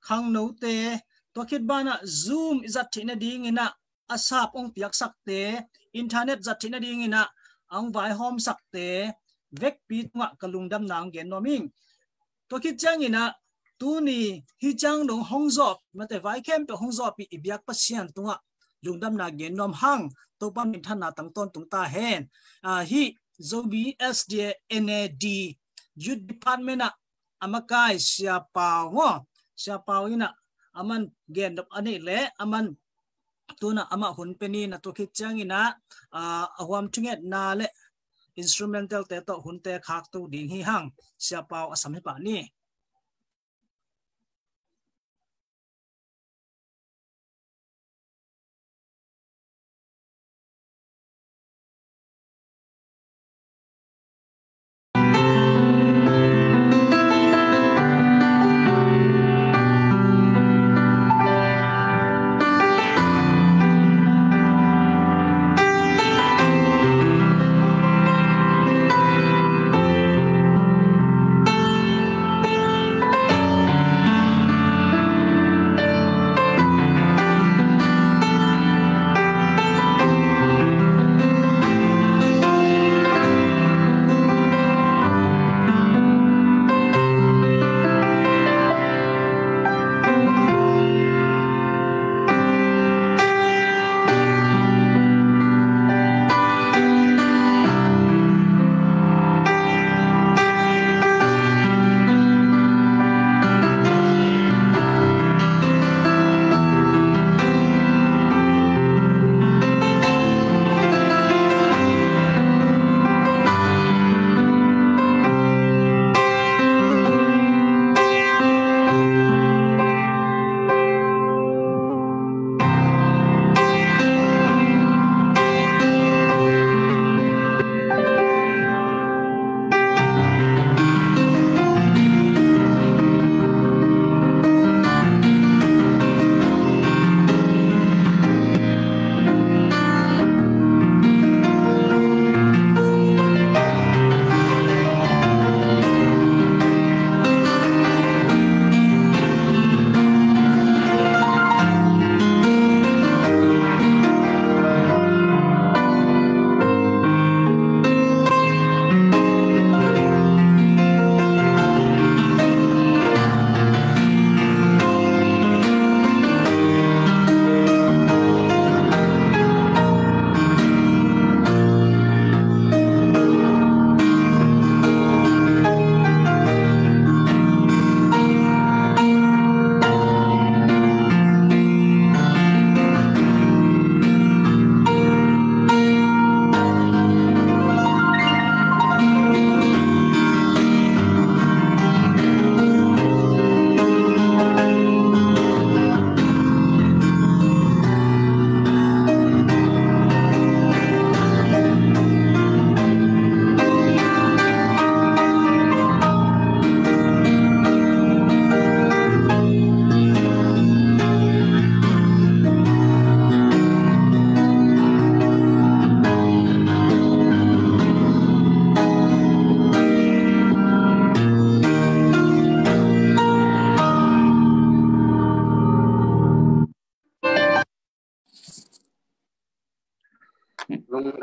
khangnote, tua khit banah Zoom i zat theih nadinginah a sap hong piaksakte, internet zat theih nadinginah a hong vaihawmsakte vekpi tungah ka lungdamna hong gen nuam ing. Tua khit cianginah tuni hih ciang dong hong zawh, mate vai khempeuh hong zawhpih i biak Pasian tungah lungdamna gen nuam hang, Topa minthanna tang tawntung ta hen. A, hih Zomi S D A N A D Youth Department ah a makai Sia Pau maw? Sia Pau inah aman gendop a neih leh aman tunah amah hun pen inah tua khit cianginah, a, a huam thungetna le instrumentalte tawh hunte khakto ding hi hang. Sia Pau a sam hi pah ni.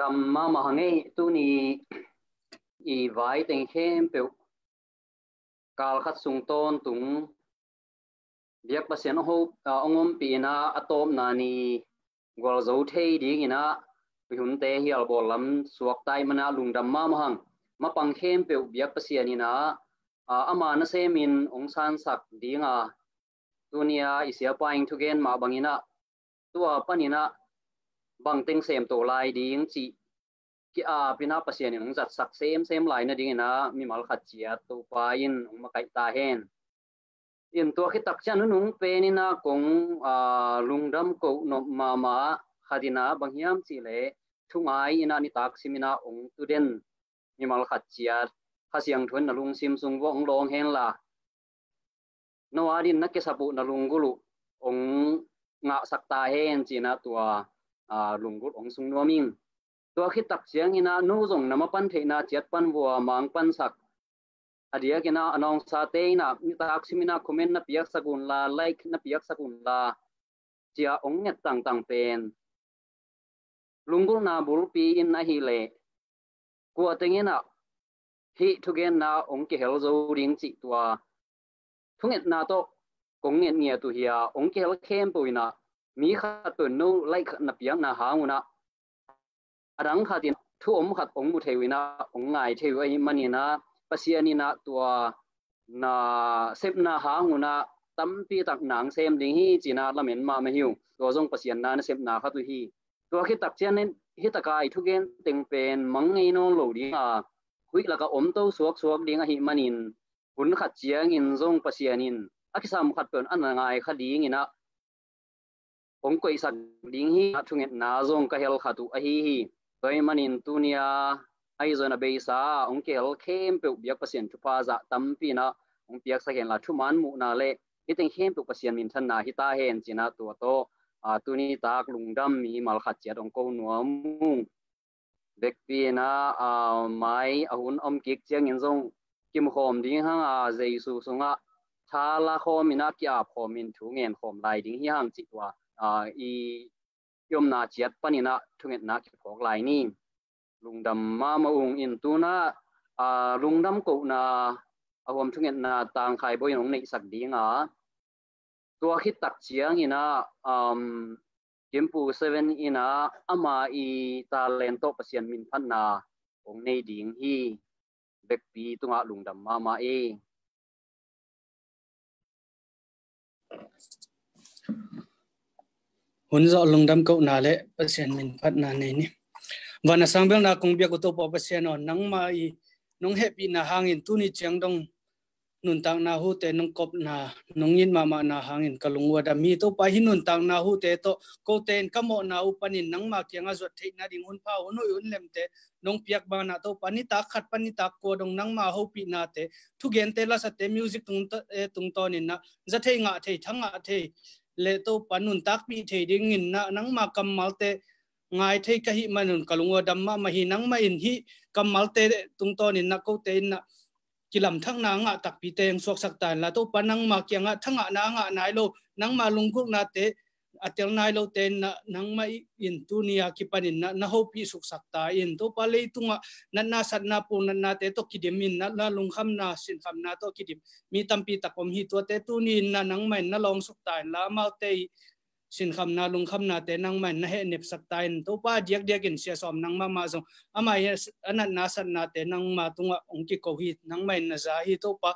Mama hang ei, tuni i vai teng khempeuh kal khat sung tawntung biak Pasian hong ho, ah, hong ompih in ah, a tawpna ni gualzo thei ding in ah, mihunte hial bawl lam suak tai man ah lungdam mama hang. Mapang khempeuh biak Pasian in ah, ah, ama nasem in hong sansak ding a, tuni a i siapa in thugen mah bang in ah, tua pan in ah bang teng sem to lai ding cih ki-ap in ah Pasian in hong zatsak semsem lai nading in ah mimal khat ciat Topa in hong makaih ta hen. In tua khit tak ciang nunung pen in ah kong, ah, lungdam koh nop mama khat in ah bang hiam cih leh, thungai in ah nitak sim in ah hong tu den mimal khat ciat Kha Siangtho in na lungsim sung vuah hong lawng hen la, no adin na kisap uh, na lunggulh uh hong ngahsak ta hen ci in ah tua, ah, lunggulh hong sung nuam ing. Tua khit tak ciang in ah no zong na mapan theihna ciat pan vua mang pansak, a diak in ah a nawngsate in ah nitak sim in ah comment na piaksak un la, like na piaksak un la, ci a hong nget tangtang pen lunggulhna bulpi in ahih leh, kua teng in ah hih thugenna hong kihel zo ding cih tua thungetna tawh kong ngetngiat uh hi a, hong kihel khempeuh in ah mi khat peuh in no like khat na piakna hang un ah, a dang khat in thu om khat hong mu thei uh in ah, hong ngai thei uh ahih man in ah, Pasian in ah tua na sepna hang un ah tampi tak nang sem ding hi ci in ah lamen mahmah hi uh. Tua zong Pasian na nasepna khat uh hi. Tua khit tak ciang in hih tak a i thugen teng pen mang ngei nawn lo ding a, huih lak ah om to suaksuak ding ahih man in, hun khat ciang in zong Pasian in a kisam khat peuh in a na ngai kha ding in ah hong koihsak ding hi a thungetna zong ka hel khat uh ahi hi. Tua ahih man in tuni a, ahi zong a beisa hong kihel khempeuh biak Pasian thupha zah tampi in ah hong piaksak hen la, thuman muhna le hih teng khempeuh Pasian minthanna hi ta hen ci in ah tua tawh, ah, tuni tak lungdam mimal khat ciat hong ko nuam ung. Vekpi in ah, ah, mai a hun om kik ciang in zong kimkhawm ding hang a, Jesu sung ah tha la khawm in ah ki-ap khawm in thu ngen khawm lai ding hi hang cih tua, ah, i, i omna ciat pan in ah thungetna kiphawk lai ni. Lungdam mahmah ung. In tu in ah, ah, lungdam kohna a huam thungetna Tang Khai Bawi in hong neihsak ding a, tua khit tak ciang in ah, um, Kimpu Seven in ah ama i talent tawh Pasian minphatna hong nei ding hi. Vekpi tungah lungdam mahmah e. Hun zawh lungdam kohna le Pasian minphatna nei ni. Van a sang belna kong biak uh Topa Pasian aw, nangmah i nong hehpihna hangin tuni ciang dong nuntakna hute nong kopna, nong it mahmahna hangin ka lung ua dam hi. Topa, hih nuntakna hute tawh kote in ka mawhna uh panin nangma kiangah zuat theihna ding hun pha, hun hoih, hun lemte nong piak banah Topa, nitak khat pan nitak kua dong nangma hopihnate, thugente, lasate, music tung, eh, tungtawnin na za thei, ngah thei, tha ngah thei le Topa nuntakpih thei dingin na nangma kammalte ngai thei ka hih manun ka lung ua dam mahmah hi. Nangmah in hih kammalte tungtawnin na kote in na kilamthakna a ngah takpite hong suaksak ta inla, Topa nangma kiangah thangahna a ngah nai lo, nangma lunggulhnate a tel nai lote in na, nangmah in tuni a kipanin na, na hopih suksak ta in. Topa leitungah natna satna pulnatnate tawh kidim in na, na lungkhamna sinkhamna tawh kidim mi tampi tak om hi. Tuate tuni in na nangmah in na lawngsuk ta inla, amaute i sinkhamna lungkhamnate nangmah in na hehnepsak ta in. Topa diakdiakin Sia Sawm nang mahmah zong ama i a natna satnate nangma tungah hong kiko hi, nangmah in na za hi. Topa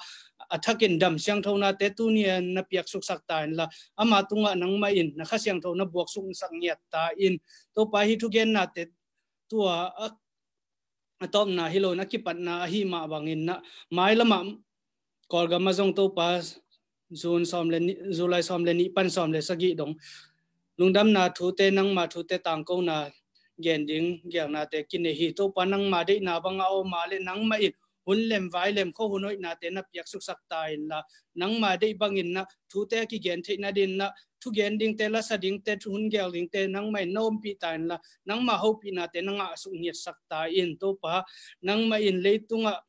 a thakin dam siangthonate tuni a na piaksuksak ta inla, ama tungah nangmah in na Kha Siangtho na buaksuksak ngiat ta in. Topa hih thugennate tua a, a tawpna hi lo in a kipatna ahi mah bangin na mailamah Kawlgam ah zong Topa June sawm le nih, July sawm le nih pan sawm le sagih dong lungdamna thute, nangma thute tangkona gen ding gelnate kinei hi. Topa nangma deihna bangah aw, mah le nangmah in hun lem vai lem khua hun hoihnate na piaksuksak ta inla, nangma deih bangin na thute a kigen theihna dingin na thugen dingte, lasa dingte, hun gel dingte nangmah in na ompih ta inla, nangma hopihnate na ngahsuk ngiatsak ta in. Topa nangmah in leitungah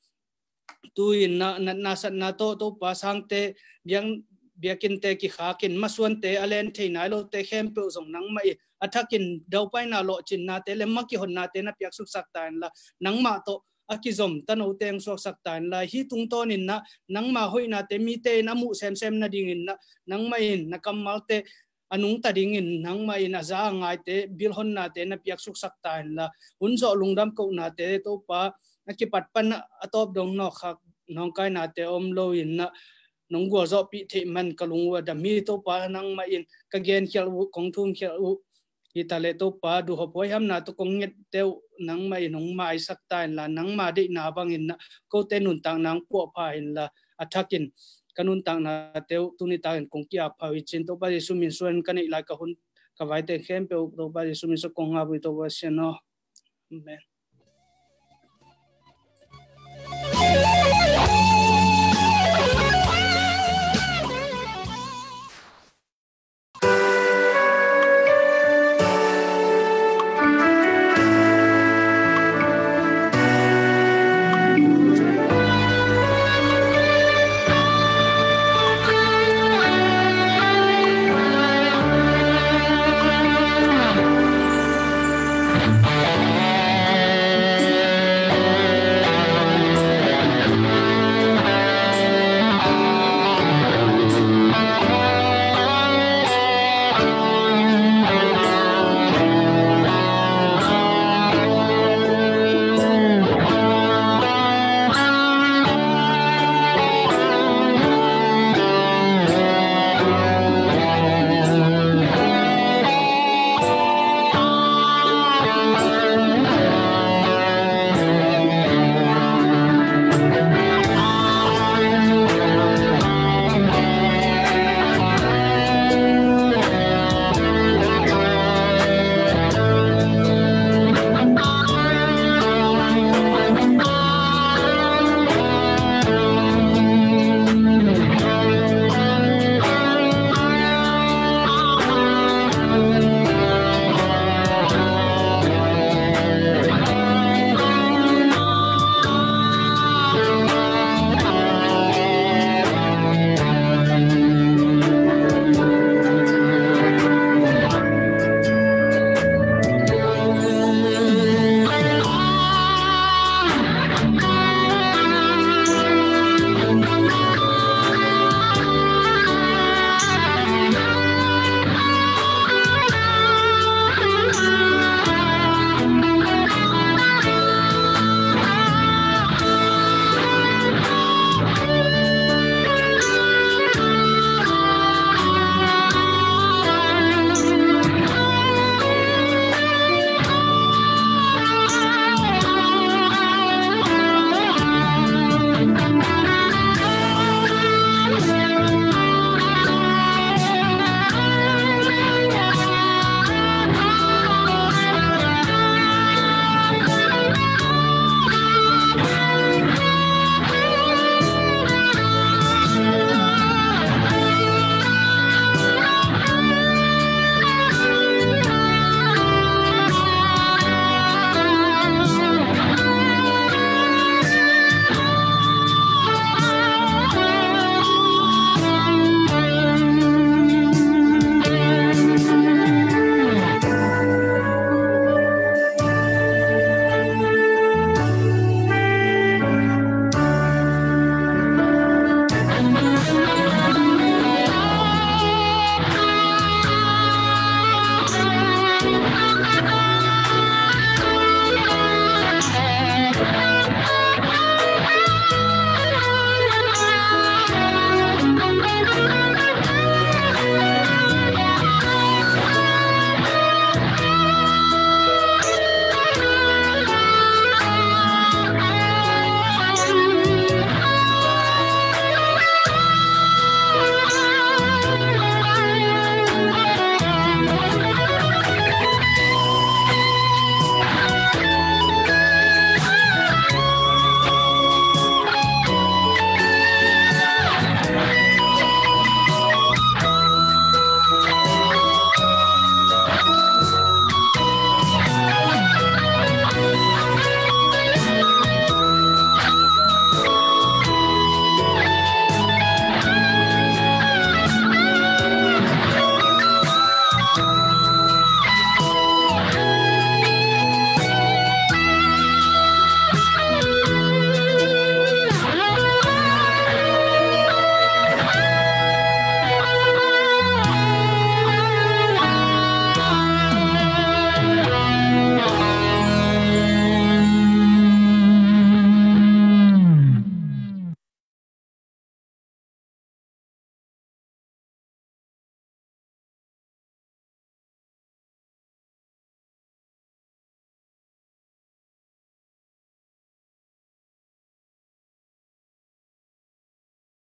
tu-in na natna satna tawh Topa sangte, biang, biakinnte kikhakin masuante a len thei nai lote khempeuh zong nangmah in a thakin daupaina lawhcinnate le ma kihonnate na piaksuksak ta inla, nangmah tawh a kizom tanote hong suaksak ta inla, hih tungtawnin na nangma hoihnate mite in a muh semsem nadingin na nangmah in na kammalte a nungta dingin nangmah in a za a ngaite bilhonnate na piaksuksak ta inla, hun zawh lungdam kohnate Topa a kipat pan a tawp dong nawkkhak nawngkainate om loin na nong gualzawhpih theih man ka lung uh a dam hi Topa. Nangmah in ka genkhialh uh, kong thumkhialh uh, hi ta le Topa, duhhop huaihamna tawh kong ngette uh nangmah in hong maisak ta inla, nangma deihna bangin na kote nuntakna hong puahpha inla, a thakin ka nuntaknate uh tuni takin kong ki-ap pha uh hi cin Topa Jesu min suan ka neih lai ka hun ka vaite khempeuh Topa Jesu min suan kong ngap uh hi Topa Pasian aw. Amen.